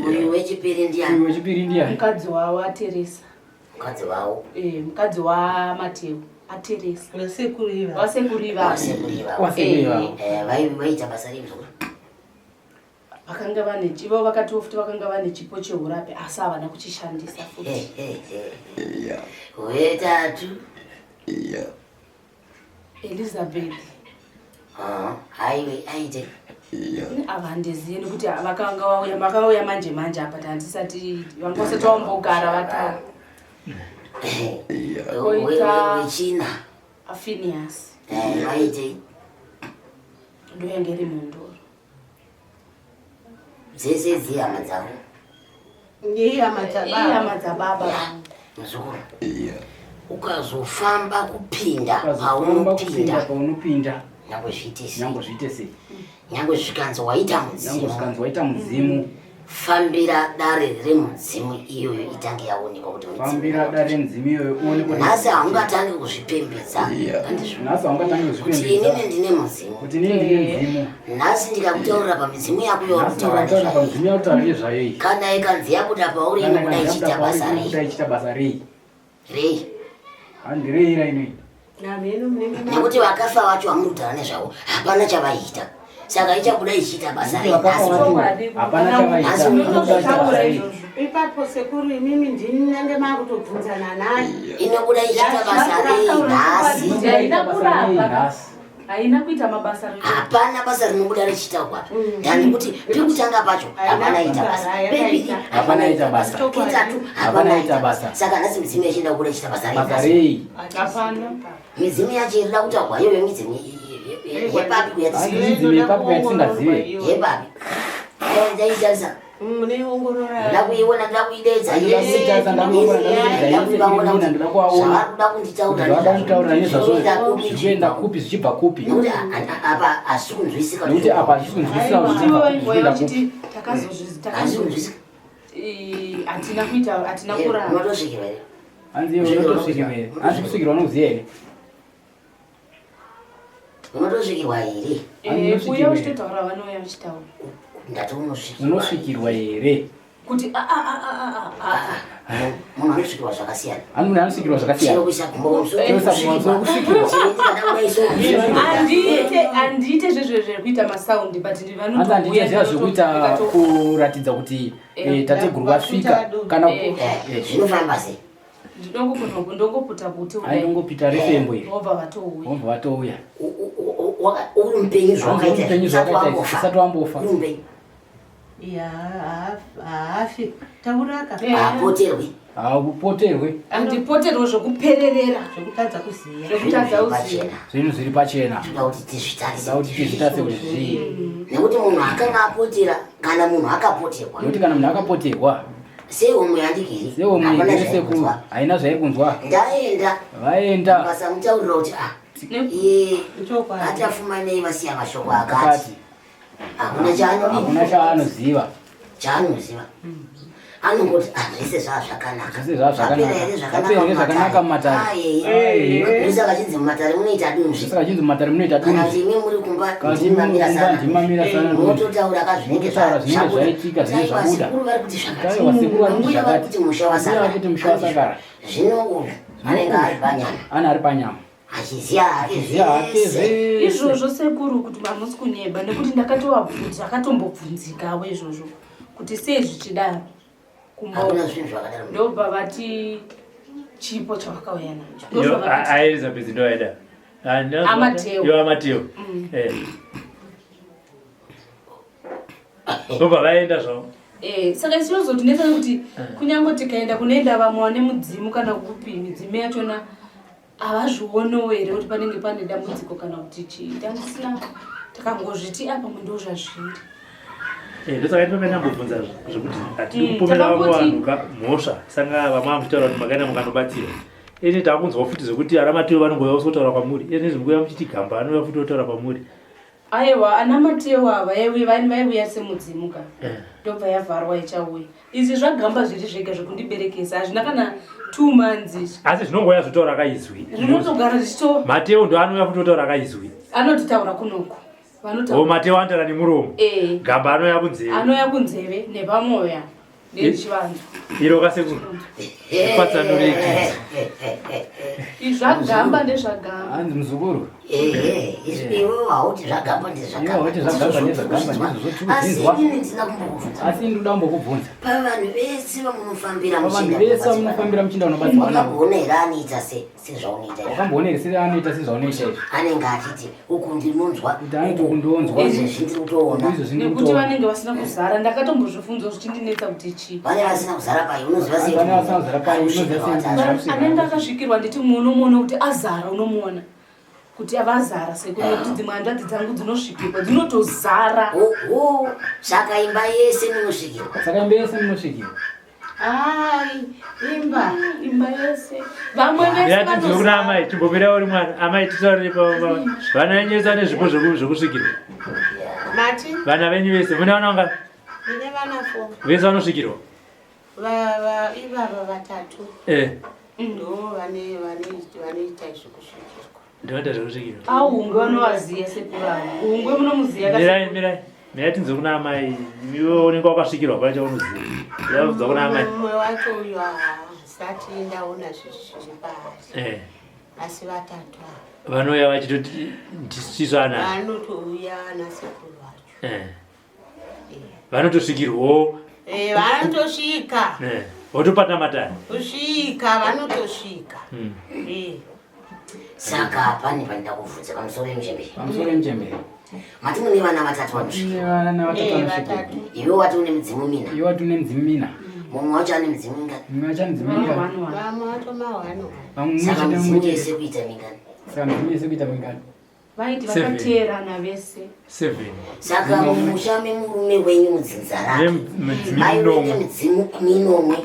uyu wechipiri ndiani uyu wechipiri ndiani mukadzi wavo ateresa mukadzi wavo eh mukadzi wamateo ateresa vasekuru ivavo vasekuru ivavo vasekuru ivavo vasekuru ivavo eh vaiita basa rei muzukuru Vakanga vane ivo vakatiwo futi vakanga vane chipo cheurapi asi havana kuchishandisa futi. Wetatu. Elizabeth. Aiwe aite. Ava handizivi nekuti vakanga vauya vakauya manje manje apa handisati vanga vasati vambogara vataura. Koita wechina. Phineas. Eh, aite. Ndoyange iri mhondoro. Dzese idzi hama dzavo. Ihama dzababa. Ihama dzababa. Muzukuru. Ukazofamba kupinda Ukazofamba kupinda paunopinda paunopinda nyangwe zviite sei. nyangwe zviite sei Nyangwe zvikanzi waita nyangwe mudzimu. zvikanzi waita mudzimu Fambira dare remudzimu iyoyo itange yaonekwa kuti mudzimu. Fambira dare remudzimu iyoyo uonekwe. Nhasi haungatangi kuzvipembedza. Handizvo. Nhasi haungatangi kuzvipembedza. Kuti inini ndine mudzimu. Kuti inini ndine mudzimu. Nhasi ndikakutaurira pamidzimu yako yauri kutaura nezvayo. Pamidzimu yako taura nezvayo iyi. Kana ikanzi yabuda pauri inobuda ichiita basa rei? Inobuda ichiita basa rei? Rei. Handirei rainoita. Nekuti vakafa vacho vamuri kutaura nezvavo hapana chavaiita. Saka ichabuda ichiita basa rei nhasi? Hapana chavaita. Ipapo sekuru imimi ndini munenge makutobvunzana naye. Inobuda ichiita basa rei nhasi? Inobuda ichiita basa rei nhasi? Haina kuita mabasa Hapana basa rinobuda richitaurwa apa. Ndani kuti pekutanga pacho hapana ita basa. Pepiri hapana ita basa. Ketatu hapana ita basa. Saka nhasi midzimu yacho inoda kubuda ichiita basa rei? Basa rei? Hapana. Midzimu yacho irida kutaurwa iyoyo midzimu yepapi kuya Hanzi midzimu yepapi kuya tisingazive. Yepapi. Ndaitarisa. Munoiongorora. Ndoda kuiona, ndoda kuidedza yese. Ndoda kuvaona. Zvavari kuda kunditaurira Zvavada kunditaurira nezvazvo zvikuenda kupi zvichibva kupi. Nekuti apa hazvisi kunzwisika. Nekuti apa hazvisi kunzwisika kuti zvichibva kupi zvichienda kupi. Hazvisi kunzwisika. Hatina kuita hatina kurara. Unotosvikirwa here? Hanzi iwe unotosvikirwa here? Hanzi kusvikirwa unokuziva here? Unotosvikirwa here? Eh, uya uchitotaura vanouya vachitaura. Ndati unosvikirwa. Unosvikirwa here? Kuti a a a a a a. Munhu anosvikirwa zvakasiyana. Ani munhu anosvikirwa zvakasiyana. Chero kuisa gumbo kumusoro. Chero kuisa gumbo kumusoro kusvikirwa. Andiite andiite zvezve zvekuita masaundi but Hanzi andiite zviya zvekuita kuratidza kuti eh, tateguru vasvika kana eh. eh. Zvinofamba sei? Ndongoputa bute kudai. Ndongopita refembo iri. Vobva vatouya. Vobva vatouya. Uri mupenyu zvawakaita. Mupenyu zvawakaita usati wambofa. Uri mupenyu. Ya, haafi. Tauraka. Haapoterwi. Haupoterwi. Handipoterwe zvekupererera. Zvekutadza kuziva. Zvekutadza kuziva. Zvinhu zviri pachena. Toda kuti tizvitarise. Toda kuti tizvitarise kuti zvii. Nekuti munhu akanga apotera kana munhu akapoterwa. Nekuti kana munhu akapoterwa. Sehomwe yandigiri. Sehomwe yandiri sekuru. Haina zvairi kunzwa. Ndaenda. Vaenda. Vasamutaurira kuti ah. Iye. Atafumanei vasiya mashoko akati. Hakuna chaanodii. Hakuna chaanoziva. Chaanoziva. Anongoti ah zvese zvaa zvakanaka. Zvese zvaa zvakanaka. Zvapera here zvakanaka mumatare. Aye. Saka chinzi mumatare munoita dunzvi. Saka chinzi mumatare munoita dunzvi. Kana kuti imi muri kumba Kana kuti imi muri kumba ndimamira sana. Mototaura ka zvinenge Mototaura zvinenge zvaitika zvinenge zvabuda. Sekuru vari kuti zvakati. Aiwa sekuru vari kuti Mbuya vari zvakati. kuti musha wasakara. Mbuya vari kuti musha wasakara. Zvino uyu anenge ari panyama. Ane ari panyama. Achiziva hake Achiziva hake zvese. zvese. Izvozvo sekuru kuti hamusi kunyeba nekuti ndakatovabvunza zvakatombobvunzikawo izvozvo kuti sei zvichidaro. Kumba Hakuna zvinhu zvakadaro. Ndobva vati chipo chavakauya nacho. Yo, Ndozvavakati. a- aElizabeth ndo aida. Ah, ndinazvo- Amateo. Yo amateo. Eh. Vobva vaenda zvavo. Eh, saka isu tinozotinetsa kuti kunyange tikaenda kunoenda vamwe vane mudzimu kana kupi midzimu yachona havazvionewo here kuti panenge pane dambudziko kana kuti chii tangisina takangozviti apa pamwe ndo zvazviri. Eh, ndosaka ndipamene ndambobvunza zvekuti hatidi kupomera vamwe vanhu ka mhosva sanga vamwe vamuchitaura kuti makaenda mukanobatsirwa ene takunzwa futi zvekuti ana Mateo vanongouya kuzotaura kwamuri ene zvinguya muchiti gamba anouya futi otaura kwamuri. Aiwa ana Mateo ava vaiuya semudzimu ka ndobva yavharwa ichauya. Izvi zvagamba zviri zvega zvekundiberekesa hazvina kana 2 months izvi. Asi zvinongouya zvotaura kaizwi. Zvinotogara zvichito. Mateo ndo anouya futi otaura kaizwi. Anototaura kunoku. Vanotaura. O Mateo anotaura nemuromo. Eh. Gamba anouya kunzeve. Anouya kunzeve nepamoya. Ndechivanhu. Iro kasekuru. Patsanuriki. Izvagamba ndezvagamba. Hanzi muzukuru. Ehe, iwe hauti zvagamba ndezvagamba. Iwe hauti zvagamba ndezvagamba ndizvo Asi inini ndisina kumbokubvunza. Asi ini ndoda kumbokubvunza. Pavanhu vese vamunofambira muchinda. Pavanhu vese vamunofambira muchinda unobatsirwa navo. Wakamboona here anoita se sezvaunoita izvi? Wakamboona here seanoita sezvaunoita izvi? Anenge achiti uku ndinonzwa. Kuti anoti uku ndonzwa. Izvezvi ndiri kutoona. Izvezvi ndiri Nekuti kutoona. vanenge vasina kuzara ndakatombozvibvunzwa zvichindinetsa kuti chii. Vane vasina kuzara pai unoziva sei? Vane vasina kuzara pai unoziva sei kuti munhu Vanhu anenge akasvikirwa nditi mumwe unomuona kuti azara unomuona kuti avazara sekuru nekuti dzimwe hanzvadzi dzangu dzinosvikirwa dzinotozara. Oho, saka imba yese munosvikirwa. Saka imba yese munosvikirwa. Ai, imba. Imba yese. Vamwe vese Ndati ndiri kuna vanozara. amai chimbomira uri mwana amai titaurire vana venyu vese vane zvipo zvekusvikirwa. Mati? Vana venyu vese mune vana vangani? Ndine vana 4. Vese vanosvikirwa. Ivava vatatu. Eh. Ndo vane vane vanoita zvekusvikirwa. Ndinoita zvekusvikirwa. Aungwe vanovaziya sekuru ava. Ungwe munomuziya kasi. Mirai mirai. Mirai tinzwe kuna amai. Iwe unenge wakasvikirwa hapana chaunoziva. Ndabvunza kuna amai. Mumwe wacho uyu haasati ndaona zviri paari. Eh. Asi vatatu ava. Vanouya vachitoti ndisisu ana. Vanotouya nasekuru vacho. Eh. Vanotosvikirwawo. Eh, vanotosvika. Eh. Votopata matare. Kusvika vanotosvika. Eh. Saka pane pandida kubvunza pamusoro yemuchembere. Pamusoro yemuchembere. Mati mune vana vatatu vanosvika. Vana vatatu vanosvika. Iwe wati une midzimu mina. Iwe wati une midzimu mina. Mumwe wacho ane midzimu mingani? Mumwe wacho ane midzimu mingani? Vamwe wacho mahwano. Vamwe Saka midzimu yese kuita mingani? Saka midzimu yese kuita mingani? Vaiti vakateerana vese. Seven. Saka mumusha memurume wenyu mudzinza rake maive nemidzimu minomwe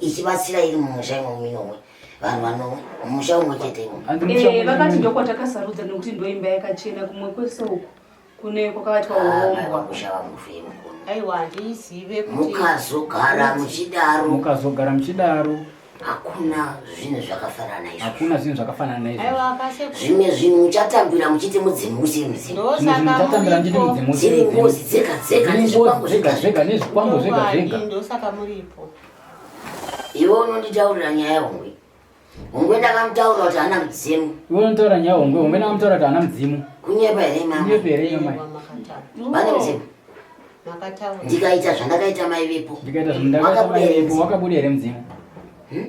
ichibatsira iri mumusha imomo minomwe vanhu vanomwe mumusha umwe chete imomo. Eh, vakati ndokwatakasarudza nekuti ndoimba yakachena kumwe kwese uku kune kwakabatwa urombwa. Kushava mufi mukuru. Aiwa handizive kuti mukazogara muchidaro mukazogara muchidaro hakuna zvinhu zvakafanana izvo hakuna zvinhu zvakafanana izvo aiwa akasekuru zvimwe zvinhu muchatambira muchiti mudzimu usiri mudzimu zvimwe zvinhu muchatambira muchiti mudzimu usiri dziri mudzimu ngozi dzega dzega dziri nezvikwambo ngozi dzega zvega nezvikwambo zvega zvega ndosaka muripo iwe unonditaurira nyaya yehongwe hongwe ndakamutaurira kuti haana mudzimu iwe unotaura nyaya hongwe hongwe ndakamutaura kuti haana mudzimu kunyepa here mama kunyepa here iyo mai vane mudzimu makataura ndikaita zvandakaita mai vepo ndikaita zvandakaita mai vepo wakabuda here mudzimu hmm?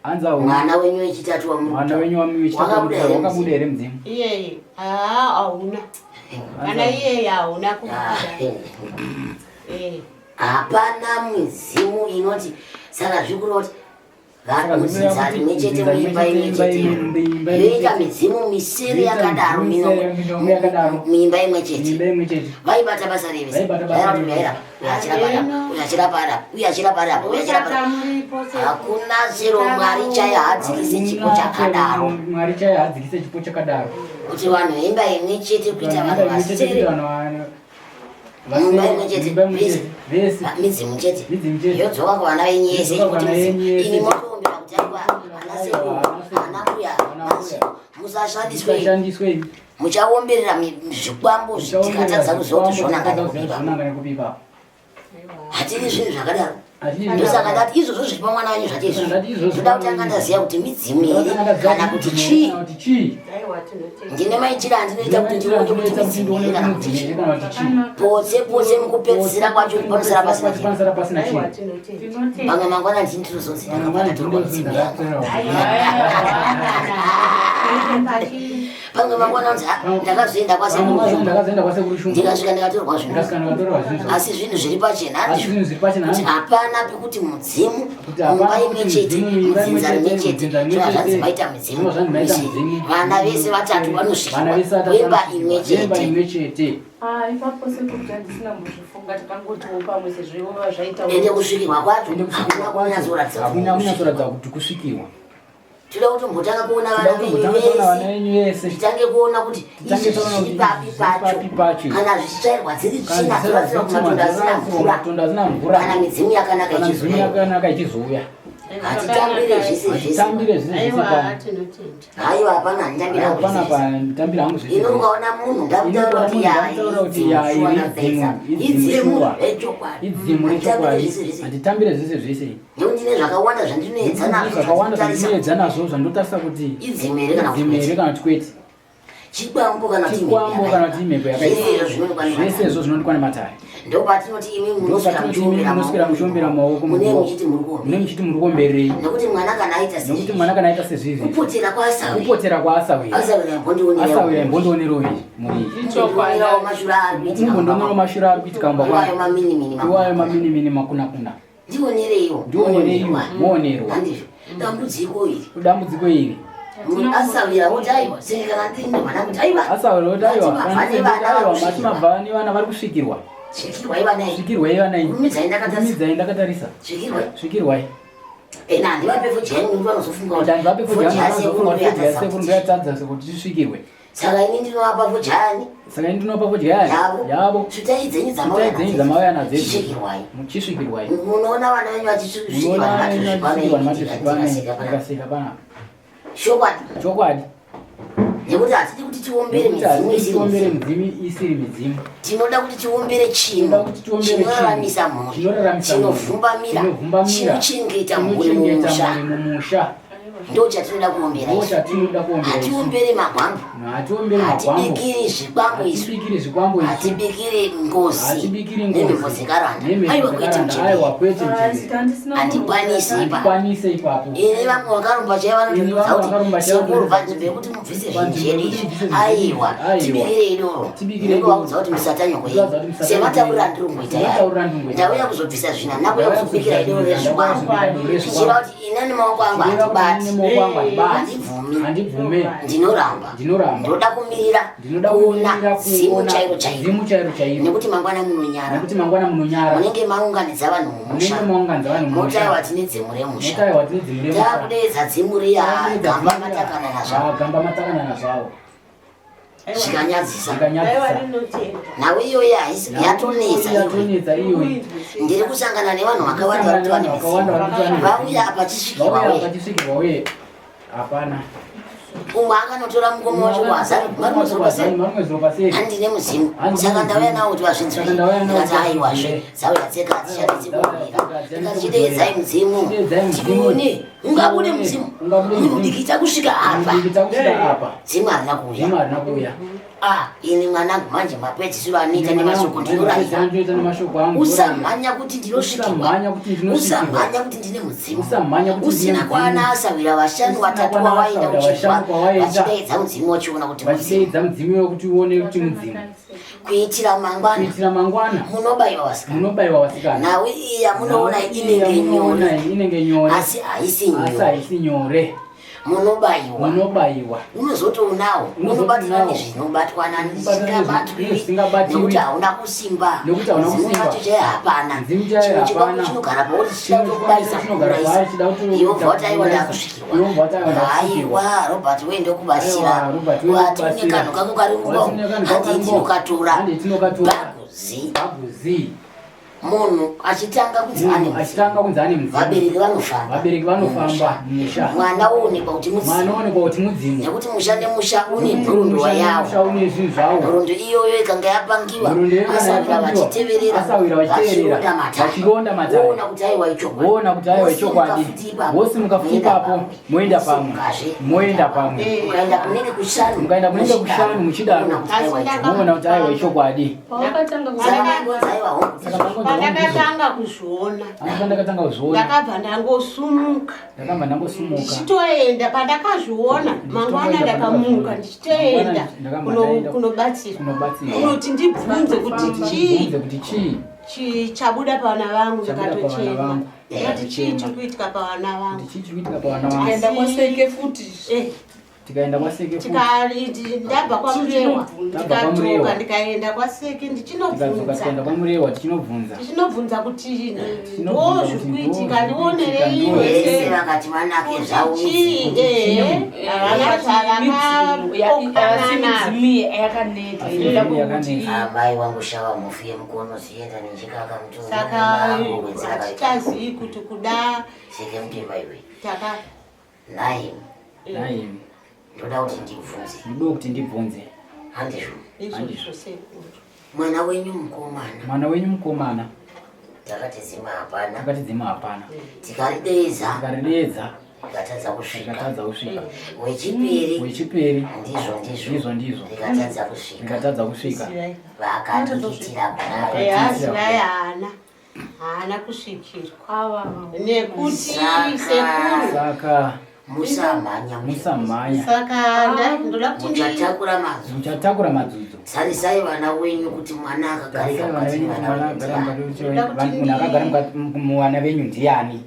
Anza mwana wenyu wechitatu wamwana wenyu wechitatu wakabuda here mudzimu iyeye haa hauna kana iyeye hauna kubuda ah, eh. Hapana midzimu inoti saka zviri kureva kuti Mudzinza rimwe chete muimba imwe chete yoita midzimu misere yakadaro muimba imwe chete vaibata basa revese uyo achirapa arapa uyo achirapa arapa uyo achirapa arapa uyo achirapa arapa hakuna chero mwari chaiye haadzikise chipo chakadaro mwari chaiye haadzikise chipo chakadaro kuti vanhu veimba imwe chete kuita vanhu vasere mumba imwe chete vese midzimu chete yodzoka kuvana venyu yese kuti imi motoombera kuti aiwa ana sekuru ana mbuya musashandiswe muchaomberera zvikwambo tikatadza kuziva kuti zvonanga nekupipa hatidi zvinhu zvakadaro ndosaka ndati izvozvo zviri pamwana wenyu zvati izvozvo ndoda kutanga ndaziva kuti midzimu here kana kuti chii ndine maitiro andinoita kuti ndione kuti midzimu here kana kuti chii potse potse mukupedzisira kwacho panosara pasina chinhu pamwe mangwana ndini tinozonzi ndakabva midzimu yangu pamwe mangwana unzi ah, ndakazoenda kwasekuru ndikasvika ndikatorwa zvinhu asi zvinhu zviri pachena kuti hapana pekuti mudzimu mumba imwe chete mudzinza rimwe chete zvova zvanzi maita midzimu vana vese vatatu vanosvikwa wemba imwe chete ah, ipapo sekuti handisina mbozvifunga takangotiwo pamwe sezvo ivo zvaita ende kusvikirwa kwacho hakuna kunyatsoratidza kuti kusvikirwa Tinoda kutombotanga kuona vana venyu vese titange kuona kuti izvi zviri papi pacho kana zvichitsvairwa dziri tsvina dzorasirwa kumatunda asina mvura kana midzimu yakanaka ichizouya hatitambire zvese zvese zvese haiwa hapana handitambira hangu zvese ino ukaona munhu ndakutaura kuti ya idzimu rechokwadi idzimu rechokwadi handitambire zvese zvese Nekuti ndine zvakawanda zvandinoedza nazvo zvakawanda zvandinoedza nazvo zvandotarisa kuti idzimu here kana kuti here kana kuti kwete chikwambo kana kuti chikwambo kana kuti imhepo yakaita zvese izvo zvinondikwa nematare ndopatinoti imi munoswera muchiombera maoko mune muchiti muri mune muchiti muri kuomberei nekuti mwana kana aita nekuti mwana kana aita sezvizvi kupotera kwaasawira kupotera kwaasawira asawira imbondionerawo asawira imbondionerowo izvi muri imbondionerawo mashura ari kuitika imbondionerawo mashura ari kuitika mumba kwayo maminimini iwayo maminimini makuna kuna Ndionereiwo. Ndionereiwo. Muonerwa. Handizvo. Dambudziko iri. Dambudziko iri. Asawira woti aiwa senge kana ndiri mwana kuti aiwa. Asawira woti aiwa. Aiwa mati mabva nevana vari kusvikirwa. Svikirwai vana iyi. Svikirwai vana iyi. Kurumidzai ndakatarisa. Kurumidzai ndakatarisa. Svikirwai. Svikirwai. Ena handivape fodya yangu vanozofunga kuti handivape fodya yangu vanozofunga kuti fodya yasekuru ndoyatadza kuti tisvikirwe. Saka ini ndinovapa fodya yani? Saka ini ndinovapa fodya yani? Yavo. Yavo. Svitai dzenyu dzamauya nadzo. Dzenyu dzamauya nadzo. Chisvikirwai. Muchisvikirwai. Munoona vana venyu vachisvikirwa nematuzvi ndikaseka panapa. Chokwadi. Chokwadi. Nekuti hatidi kuti tiombere midzimu isiri tiombere midzimu isiri midzimu. Tinoda kuti tiombere chinhu chinoraramisa mhuri. Chinovhumbamira. Chinochengeta mhuri mumusha. Ndo chatinoda kuombera Ndo isu. chatinoda kuombera isu. Hatiomberi magwambo. Hatiomberi magwambo. Hatibikiri zvikwambo isu. Hatibikiri zvikwambo isu. Hatibikiri ngozi. Hatibikiri ngozi. Nemhepo dzekaranda. Nemhepo Aiwa kwete dzekaranda. muchembere. Aiwa kwete muchembere. Handikwanisi ipapo. Handikwanise ipapo. Ini vamwe vakaromba chaivo Ini vanotoudza vamwe kuti vakaromba chaivo sekuru vanotoudza panzvimbo yekuti mubvise zvinhu Panzvimbo zvedu yekuti izvi. mubvise zvinhu zvedu izvi. Aiwa Aiwa. tibikirei doro. Tibikirei Ndinongovaudza doro. kuti musatanyoko Ndinovaudza yenyu. kuti musatanyoko Sematauriro yenyu. andiri kungoita yaya. Sematauriro andiri kungoita Ndauya yaya. kuzobvisa zvina ndakuuya Ndauya kuzobikira kuzobvisa doro zvina, rezvikwambo. ndauya kuzobikira doro rezvikwambo. Zvichireva kuti inani maoko angu Zvichireva kuti handibati. inini maoko angu handibati. Handibvumi. Handibvume. Ndinoramba. Ndinoramba. Ndinoda kumirira Ndinoda kuona kumirira zimu kuona chairo chairo. zimu chairo chairo. Nekuti mangwana munonyara. Nekuti mangwana munonyara. Munenge maunganidza vanhu mumusha. Munenge maunganidza vanhu mumusha. Motaiwa tine dzimu remusha. Motaiwa tine dzimu remusha. Takudeedza dzimu riya Takudeedza gamba dzimu riya. matakanana zvavo. Ah, gamba matakanana zvavo. Zvikanyadzisa. Zvikanyadzisa. Nhau iyoyi haisi yatonetsa iyoyi. Yatonetsa iyoyi. Ndiri kusangana nevanhu vakawanda vari kuva Vakawanda vari kuva nemidzimu. nemidzimu. Vauya apa chisvikirwa Vauya wee. apa chisvikirwa wee. Hapana. Umwe akanotora mukoma wacho kuhazari marimwe zuro paseri. Marimwe zuro paseri. Handine mudzimu. Handine Saka ndauya mudzimu. nawo kuti vazvinzwe. Saka ndauya nawo Ndikati kuti aiwazve. vazvinzwe. Dzauya tseka hadzichanetsi kuoneka. Dzauya Ndikati chideedzai mudzimu. Chideedzai mudzimu. Tione. Ungabude mudzimu. Ungabude mudzimu. Mudikita kusvika apa. Mudikita kusvika apa. Dzimu harina kuuya. Dzimu harina kuuya. Ah, ini mwanangu manje mapedzisiro anoita nemashoko ndinorayira. Ndinoita nemashoko angu. Usamhanya kuti ndinosvikirwa. Usamhanya kuti ndinosvikirwa. Usamhanya kuti ndine mudzimu. Usamhanya kuti ndine Usina mudzimu. kwana asawira vashanu Usina vatatu kwana wawaenda asawira uchibva vashanu kwawaenda. vachidaidza mudzimu wachiona kuti mudzimu. Vachideedza mudzimu iwe kuti uone kuti mudzimu. Kuitira mangwana. Kuitira mangwana. Munobayiwa vasikana. Munobayiwa vasikana. Nhau iyi yamunoona Nhau iyi inenge yamunoona nyore. inenge nyore. Asi haisi Asi nyore. haisi nyore. Munobayiwa. Munobayiwa. Unozotoonawo unobatana nezvinobatwa nani zvisingabatiwi Zvisingabatiwi. nekuti hauna kusimba. Nekuti hauna Mudzimu kusimba. wacho chaiye hapana. Mudzimu chaiye Chimwe chikwambo hapana. chinogara pauri chichida Chimwe kutokubayisa chinogara pauri chichida kuto- Iwe ubva wati aiwa kuurayisa. ndakusvikirwa. Iwe ubva wati aiwa ndakusvikirwa. Aiwa Robert we ndokubatsira. Aiwa, Robert, we Wati une ndokubatsira. kanhu kako kari Wati mumba une kanhu kako handei kari mumba. tinokatora. Handei tinokatora. Bhaguzi. Bhaguzi. Munhu achitanga kunzi ane Munhu mudzimu. achitanga kunzi ane mudzimu. Vabereki vanofamba. Vabereki vanofamba musha. Mwana woonekwa kuti mudzimu. Mwana woonekwa kuti mudzimu. Nekuti musha nemusha une nhoroondo yawo. Musha une zvinhu zvawo. Nhoroondo iyoyo ikanga yapangiwa. Nhoroondo iyoyo ikanga Asawira yapangiwa. vachiteverera. Asawira vachiteverera. Vachironda matare. Vachironda matare. Voona kuti aiwa ichokwadi. Voona kuti aiwa ichokwadi. Vosimuka futi ipapo. Vosimuka futi ipapo. Moenda pamwe. Vosimukazve. Moenda pamwe. Mukaenda kunenge kushanu. Mukaenda kunenge kushanu muchidaro. Voona kuti aiwa ichokwadi. Moona kuti aiwa ichokwadi. Pawakatanga Saka mangonzi aiwa hongu. Saka mangonzi Pandakatanga kuzviona. Pandakatanga kuzviona. Ndakabva ndangosumuka. Ndakabva ndangosumuka. Ndichitoenda pandakazviona mangwana ndakamuka ndichitoenda kunobatsirwa. Kunobatsirwa. Kunoti ndibvunze kuti chii. Ndibvunze kuti chii. Chii chabuda pavana vangu Chabuda pavana ndikatochema. vangu. Ndikati chii chiri kuitika pavana vangu. Kuti chii chiri kuitika pavana vangu. Tikaenda kwaSeke futi. Tikaenda kwaSeke futi. Ndabva kwaMurewa. Tabva kwaMurewa. Ndikadzoka ndikaenda kwaSeke Tikadzoka ndichinobvunza. tikaenda kwaMurewa tichinobvunza. Ndichinobvunza kuti ndo Tichinobvunza kuti zviri kuitika ndo zviri kuitika, ndionerei Vese vakati vanake zvavo Chii, eh, havana zvavakapokana midzimu yakaneta Asi inoda midzimu kuti yakaneta. Amai wangu shava mufi yemukono zienda nenjikaka mutondo Saka hatichazivi kuti kuda Seke mutemba iwe. Taka Nhai. Nhai. Ndoda kuti ndibvunze. Ndoda kuti ndibvunze. Handizvo. Izvozvo sekuru. Mwana wenyu mukomana. Mwana wenyu mukomana. Takati dzima hapana. Takati dzima hapana. Tikarideedza. Tikarideedza. Rikatadza kusvika. Rikatadza kusvika. Wechipiri. Wechipiri. Ndizvo ndizvo. Ndizvo ndizvo. Rikatadza kusvika. Rikatadza kusvika. Vakadikitira kudaro. Eya, zivai haana. Haana kusvikirwa. Nekuti sekuru. Saka musamhanya. Musamhanya. Saka ndoda kuti Muchatakura madzudzo. Muchatakura madzudzo. Tarisai vana wenyu kuti mwana akagarika Tarisai vana mukati venyu kuti mevana mwana wenyu akagara ndiani. mukati munhu akagara mukati muvana venyu ndiani?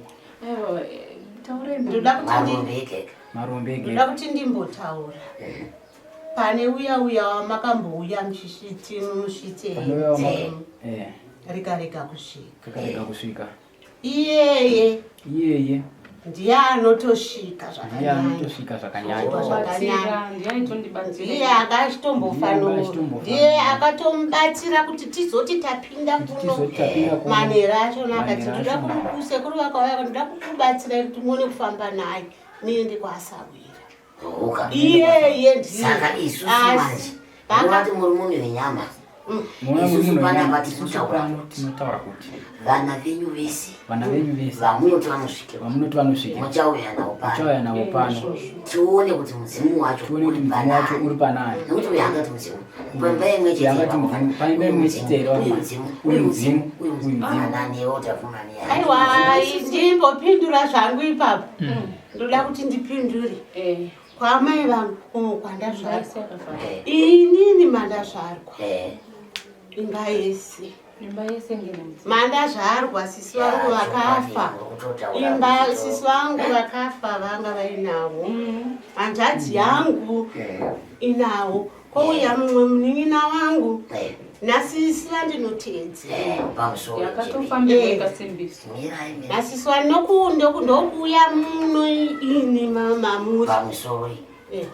Ndoda kuti ndi- Marombe ekeka. Marombe ekeka. Ndoda kuti ndimbotaura. Pane uya uya wamakambouya muchisviti musvitei. Pane uya wamaka- eh. Rikarega kusvika. Rikarega kusvika. Iyeye. Iyeye. Ndiye anotosvika Ndiye zvakanyanya. anotosvika zvakanyanya. Zvakanyanya. Ndiye aitondibatsira. Ndiye akachitombofanira. Ndiye akachitombofanira. Ndiye akatomubatsira kuti tizoti tapinda Kuti kuno. tizoti tapinda kuno. Manera achona akati Manera ndoda achona. sekuru vakauya ndoda kukubatsirai kuti muone kufamba naye muende kwaasawira. Huka. Iyeye ndiye. Saka isusu Asi manje. Munoti muri munhu wenyama. Muona Isusu munhu panapa wenyama, tinotaura pano kuti tinotaura kuti vana venyu vese vana venyu vese vamunoti vanosvikirwa vamunoti vanosvikira muchauya navo pano muchauya navo pano tione kuti mudzimu wacho tione kuti uri mudzimu wacho panani uri panani nekuti uyo angati mudzimu pamba imwe Uyo angati mudzimu, paimba imwe chete here uyu vakomana? mudzimu Uyu mudzimu, uyu uyu mudzimu mudzimu. ananiwo tafumani Aiwa, ndimbopindura zvangu ipapo. Ndoda kuti ndipindure. Kwamai vangu uko kwandazvarwa. Inini mandazvarwa. Imba yese. Imba yese ngene mudzimu. Mandazvarwa sisi vangu vakafa. Imba sisi vangu vakafa vanga vainawo. Hanzvadzi yangu inawo. Kouya mumwe munin'ina wangu nasisi vandinoteedza. Pamusoro Yakatofambirwa ikasimbiswa. Nasisi ndokuuya muno ini mamuri. Pamusoro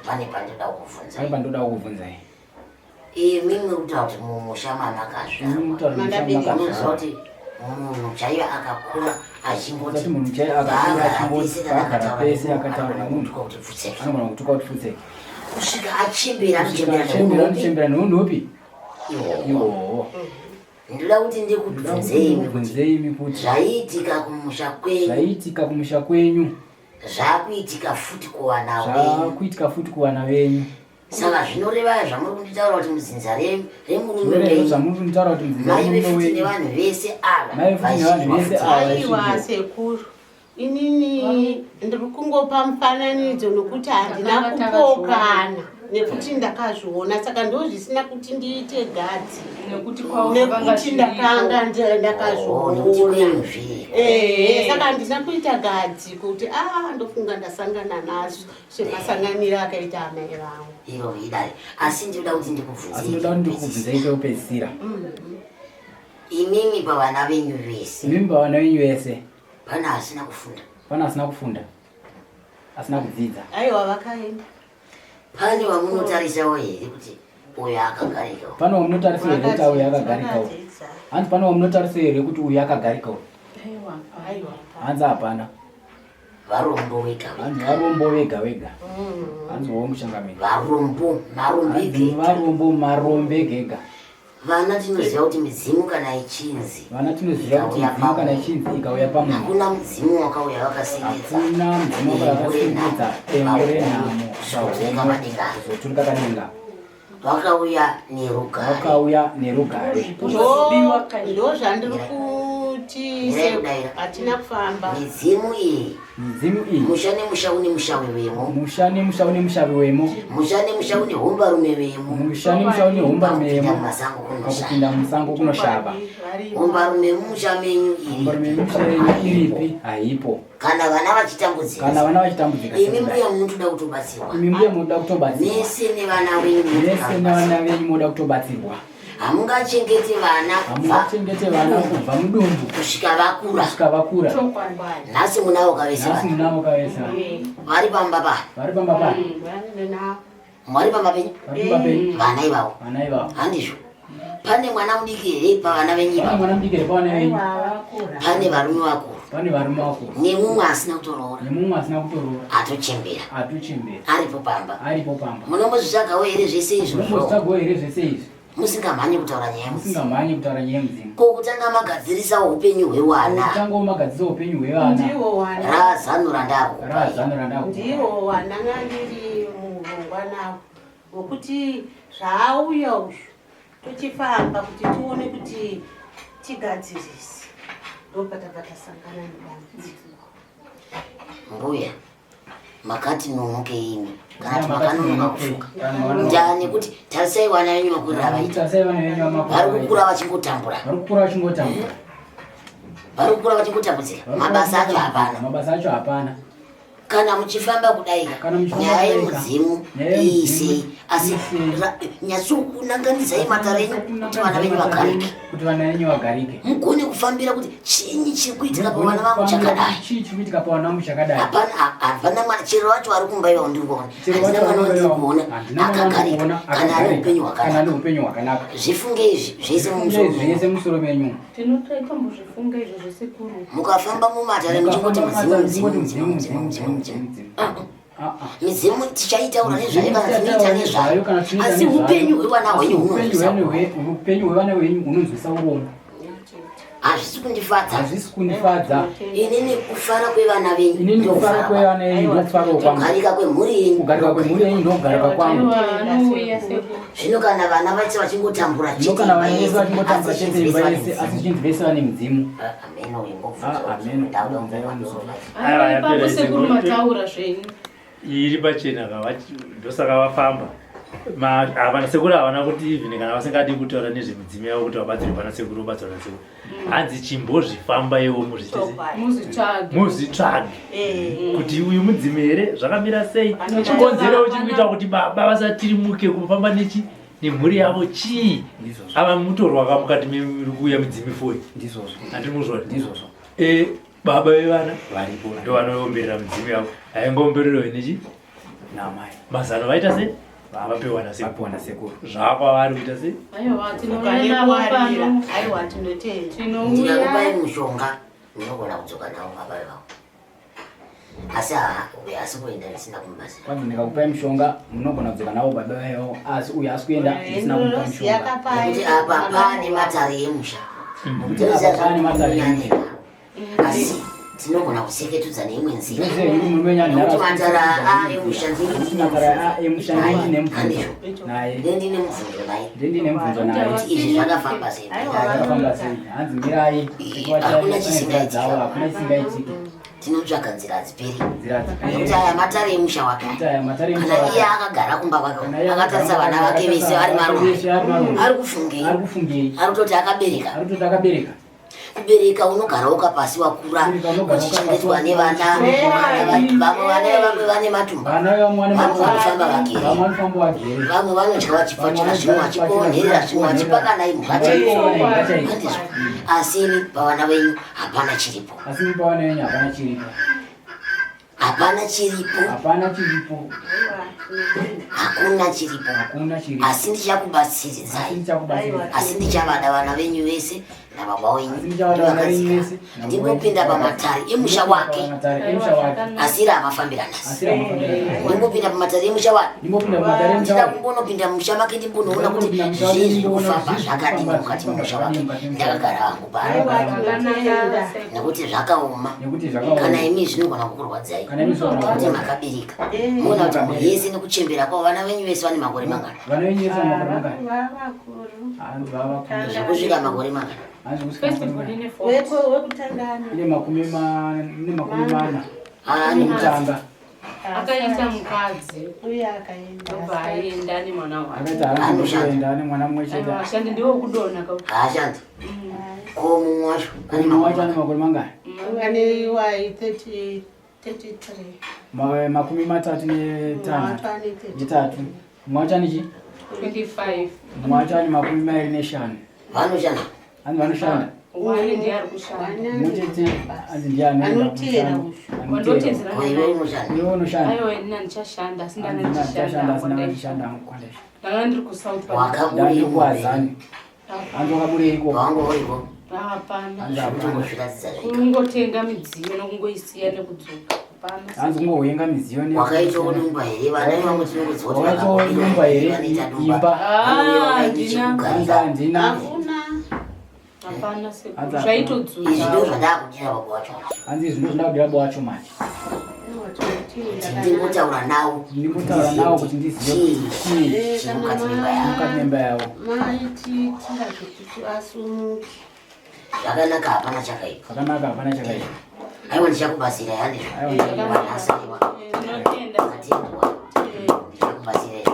pane pandoda kukubvunza. Pane pandoda kukubvunzai. Imi muri kutaura kuti mumusha mamakazvarwa. Imi muri kutaura kuti mumusha mamakazvarwa. Unoziva kuti munhu chaiye akakura achimboti Kuti munhu chaiye akakura achimboti paagara pese akataura nemunhu kuti pfutseke. Anogona kutuka kuti pfutseke. Kusvika achembera Kusvika anochembera achembera anochembera neunhu upi? Iwowo. Iwowo. Ndinoda kuti ndikubvunzei imi kuti Ndikubvunzei imi kuti zvaiitika kumusha kwenyu zvaiitika kumusha kwenyu zvakuitika futi kuvana venyu. zvakuitika futi kuvana venyu. Saka zvinoreva zvamuri kunditaura kuti mudzinza remurume Zvinoreva wenyu zvamuri kunditaura kuti mudzinza maive remurume futi wenyu nevanhu vese ava Maive futi nevanhu vese vaisvikirwa ava. Aiwa sekuru. Inini ndiri kungopa mufananidzo nokuti handina Takanga kupokana nekuti ndakazviona saka ndo zvisina kuti ndiite gadzi Nekuti kwavo zvakanga nekuti zviriko. ndakanga Oh, nekuti ndakazviona kwenyu zviriko. Ehe, saka handina kuita gadzi kuti a ndofunga ndasangana nazvo semasanganiro akaita amai vangu. Iro idare asi ndinoda kuti asi ndinoda kuti ndikubvunzei ndikubvunzei pekupedzisira. Imimi pavana venyu vese Imimi pavana venyu vese pane asina kufunda pane asina kufunda asina kudzidza. Aiwa vakaenda. Pane wamunotarisawo here kuti uyo akagarikawo? Pane wamunotarisa here kuti uyu akagarikawo? Vakadzidza. Hanzi pane wamunotarisa here kuti uyu akagarikawo? Aiwa. Aiwa. Hanzi hapana. Varombo vega vega. Hanzi varombo vega vega. Hanzi womuchangamire. Varombo marombo Hanzi ega. varombo marombe gega. Vana tinoziva kuti midzimu kana ichinzi Vana tinoziva kuti midzimu kana ichinzi ikauya pamunhu. Hakuna mudzimu wakauya wakasengedza Hakuna mudzimu wakauya wakasengedza dengu renhamo kuzoturika padenga. Kuzoturika padenga. Vakauya nerugare. Vakauya nerugare. Ndo zvandiri kuti Mirai kudaira. hatina kufamba. Midzimu iyi Midzimu iyi musha nemusha une mushawi wemo. Musha nemusha une mushavi wemo. Musha nemusha une hombarume wemo. Musha nemusha une hombarume Pakupinda wemo. mumasango kunoshava. Pakupinda musango kunoshava. Hombarume yemumusha menyu iripi? Hombarume yemusha yenyu iripi? Haipo. Kana vana vachitambudzika. Kana vana vachitambudzika Imi sekudai. mbuya munotoda kutobatsirwa. Imi mbuya munoda kutobatsirwa. Mese nevana venyu munotoda Mese nevana venyu munoda kutobatsirwa. Hamungachengeti vana kubva Hamungachengete vana kubva mudumbu kusvika vakura. kusvika vakura. Nhasi munavo kavese Nhasi vana. munavo kavese vana. Vari pamba pa. Vari pamba pa. Mwari pamba penyu. Vari pamba penyu. Vana ivavo. Vana ivavo. Handizvo. Pane mwana mudiki here pavana venyu Pane ivavo? mwana mudiki here pavana venyu? Pane varume vakuru. Pane varume vakuru. Nemumwe asina kutoroora. Nemumwe asina kutoroora. Atochembera. Atochembera. Aripo pamba. Aripo pamba. Munombozvitsvagawo here zvese izvozvo? Munombozvitsvagawo here zvese izvi? Musingamhanyi kutaura nyaya yemudzimu. Musingamhanyi kutaura nyaya yemudzimu. Ko kutanga magadzirisawo upenyu hwevana. Kutanga magadzirisa upenyu hwevana. Ndiwo wana. Razano randakupai. Razano randakupai. Ndiwo wandanga ndiri muurongwa nawo wekuti zvaauya uyu tochifamba kuti tione kuti tigadzirise ndopatabva tasangana nedambudziko. Mbuya makati nonoke imi kana kuti makanonoka kufunga ndaa nekuti tarisai vana venyu vakurira vaita Tarisai vana venyu vamakura vari kukura vachingotambura Vari kukura vachingotambura. vari kukura vachingotambudzika mabasa acho hapana Mabasa acho hapana. Kana muchifamba kudai Kana muchifamba nyaya kudai ka, yemudzimu nyaya yemudzimu iisei asi iisei. nyatsokunanganisai matare enyu kuti vana venyu vagarike. Kuti vana venyu vagarike. Mugone kufambira kuti chinyi chiri kuitika Mugone pavana vangu kufambira chakadai. kuti Chii chiri kuitika pavana vangu chakadai. Hapana hapana mwana chero wacho ari kumba iwawo ndiri kuona. Chero Handina wacho mwana ari wandiri kumba kuona iwawo, handina mwana wandiri akagarika kuona kana ane akagarika, upenyu kana ane hwakanaka. upenyu hwakanaka. Zvifunge izvi zvese mumusoro Zvifunge zvese mumusoro menyu. Tinotombozvifunga izvo zvesekuru. Mukafamba mumatare muchingoti Mukafamba mudzimu mumatare mudzimu muchingoti mudzimu mudzimu mudzimu mudzimu. mudzimu. Ah, ah. Midzimu tichaitaura nezvayo Midzimu kana tinoita tichataura nezvayo nezvayo kana tinoita asi nezvayo. upenyu hwevana hwenyu Asi upenyu hunonzwisa hwevana upenyu hwevana hwenyu hunonzwisa urombo. Hazvisi kundifadza. Hazvisi kundifadza. Inini kufara kwevana venyu Inini kufara kwevana venyu ndokufarawo kwangu. Kugarika kwemhuri yenyu. Kugarika kwemhuri yenyu ndokugarika kwangu. Zvino kana vana vacho vachingotambura Zvino kana vana vese vachingotambura chete imba yese asi zvichinzi vese vane mudzimu. Ameno Ah, ameno. Aiwa, yapera Ipapo sekuru izvo. mataura zvenyu. Iri pachena ka ndosaka vafamba. Havana sekuru havana kuti even kana vasingadi kutaura nezvemidzimu yavo kuti vabatsirwe pana sekuru vobatsirwa nasekuru. Hanzi chimbozvifambaiwo muzvitese. Muzvitsvage. Muzvitsvage. Kuti uyu mudzimu here zvakamira sei? Chikonzero chiri kuita kuti baba vasatirimuke kufamba nechi nemhuri yavo chii? Ndizvozvo. Ava mutorwa ka mukati mekuuya midzimu foi. Ndizvozvo. Handiri muzvona. Ndizvozvo. Baba vevana varipo ndovanoomberera midzimu yavo. Haingoombererwe nechi? Namai. Mazano vaita sei? Vapiwa nasekuru. Vapiwa nasekuru. Zvakwavari kuita sei? Aiwa, tinouya navo pano. Aiwa, tinotenda. Tinouya. Ndikakupai mushonga munogona kudzoka navo baba vevavo. Asi uyo asi kuenda ndisina kumubatsira. Kwanzi ndikakupai mushonga munogona kudzoka navo baba vevavo asi uyo asi kuenda ndisina kumupa mushonga. Nekuti apa pane matare emusha. Nekuti apa pane matare emusha. Asi tinogona kuseketudza neimwe nzira. Ndoziva henyu murume wenyu Nekuti anhara matare a emusha Nekuti matare a emusha ndini nemubvunzo naye. Ndini nemubvunzo naye. Ndini nemubvunzo naye. Kuti izvi zvakafamba sei? Zvakafamba sei? Hanzi mirai. Hakuna chisingaitiki. Hakuna chisingaitiki. Tinotsvaga nzira hadziperi. Nzira hadziperi. Nekuti aya matare emusha wake. Nekuti aya matare emusha Kana wake. iye akagara kumba kwake Kana iye akatarisa vana vake vese vari akagara vese vari marume. marume. Ari kufungei? Ari kufungei? Ari kutoti akabereka. Ari kutoti akabereka. Kubereka unogara wakapasi wakura Kubereka unogara uchichengetwa wakapasi nevana wakura. vamwe vana vamwe vane matumba Vana vamwe vane vamwe matumba. vanofamba vagere Vamwe vanofamba vagere. vamwe vanodya vachipfachura zvimwe vachiponherera zvimwe vachipakana imbwa chaidzo. Handizvo. Asi imi pavana venyu hapana chiripo. Asi imi pavana venyu hapana chiripo. Hapana chiripo. Hapana chiripo. Hakuna chiripo. Hakuna chiripo. Asi ndichakubatsiridzai. Asi ndichakubatsiridzai. Asi ndichavada vana venyu vese nababa wenyu. Asi ndichavada vana venyu vese nababa wenyu. Ndimbopinda pamatare emusha wake. Pamatare emusha wake. Asi ravafambira nhasi. Asi ravafambira nhasi. Ndimbopinda pamatare emusha wake. Ndimbopinda pamatare emusha Ndida wake. kumbonopinda mumusha make ndimbonoona kuti Ndinopinda mumusha wake zvii zviri ndimboona kufamba zvii zviri zvakadini kufamba mukati zviri memusha kufamba wake. mukati memusha wake. Ndakagara hangu pano. Nekuti zvakaoma. Nekuti zvakaoma. Kana imi zvinogona kukurwadzai. Kana imi zvinogona Nekuti kukurwadzai. makabereka. Muona kuti mhuri yese nekuchembera kwavo vana venyu vese vane makore mangana. Vana venyu vese vane makore mangana. Vavakuru. Hanzi vavakuru. Zvekusvika makore mangana. Hanzi kusvika makore mangana. Wekutanga ane Ine makumi ine makumi mana. Ah, ane Wekutanga. Akaita mukadzi. Uye akaenda. Ndobva aenda ane mwana wake. Akaita haana kuenda ane mwana mumwe chete. Aiwa, ashandi ndiwo kudonha ka. Haashandi. Ko mumwe wacho ane Mumwe wacho ane makore mangani? Ane wai 33. Makumi matatu netano. Netatu. Mumwe wacho ane chi? 25. Mumwe wacho ane makumi mairi neshanu. Vanoshanda. Hanzi vanoshanda. Wani ndiye ari kushanda. Mumwe chete hanzi ndiye anoenda Anotera kumushando. Wandotedzera Ko iwe unoshanda. Iwe unoshanda. Aiwa, ini handichashanda, asi ndanga Hanzi ndichishanda ndichashanda asi ndanga hangu. ndichishanda hangu kwandaisha. Ndanga ndiri kuSouth Wakabureiko? Ndandikuwazani. Hanzi wakabureiko? Wanga uriko? Hapana. Hanzi hapana. Zvekutongozviratidza zvega. Kungotenga midziyo nokungoisiya nekudzoka. Hapana. Hanzi kungowenga midziyo ne- Wakaitawo dumba here? Vana vamwe tinongoziva kuti Wakaitawo vakabudirira dumba here? vanoita dumba. Imba. Vanouya Ah, vakaita handina. chekugarira. Hanzi handina. Hakuna. Hapana sekuru. Hanzi hapana. Zvaitodzuka. Izvi ndizvo zvandakudira baba wacho. Hanzi izvi ndizvo zvandakudira baba wacho manje. Kuti ndingotaura nawo. Ndingotaura nawo kuti ndizive kuti chii chiri mukati memba yavo. mukati memba yavo. Maitiitira zvekuti asumuke. Zvakanaka hapana chakaipa. Zvakanaka hapana chakaipa. Aiwa ndichakubatsira handizvo. Aiwa ndichakubatsira. Wanhasi aiwa. Tinotenda. Atendwa. Ndichakubatsira.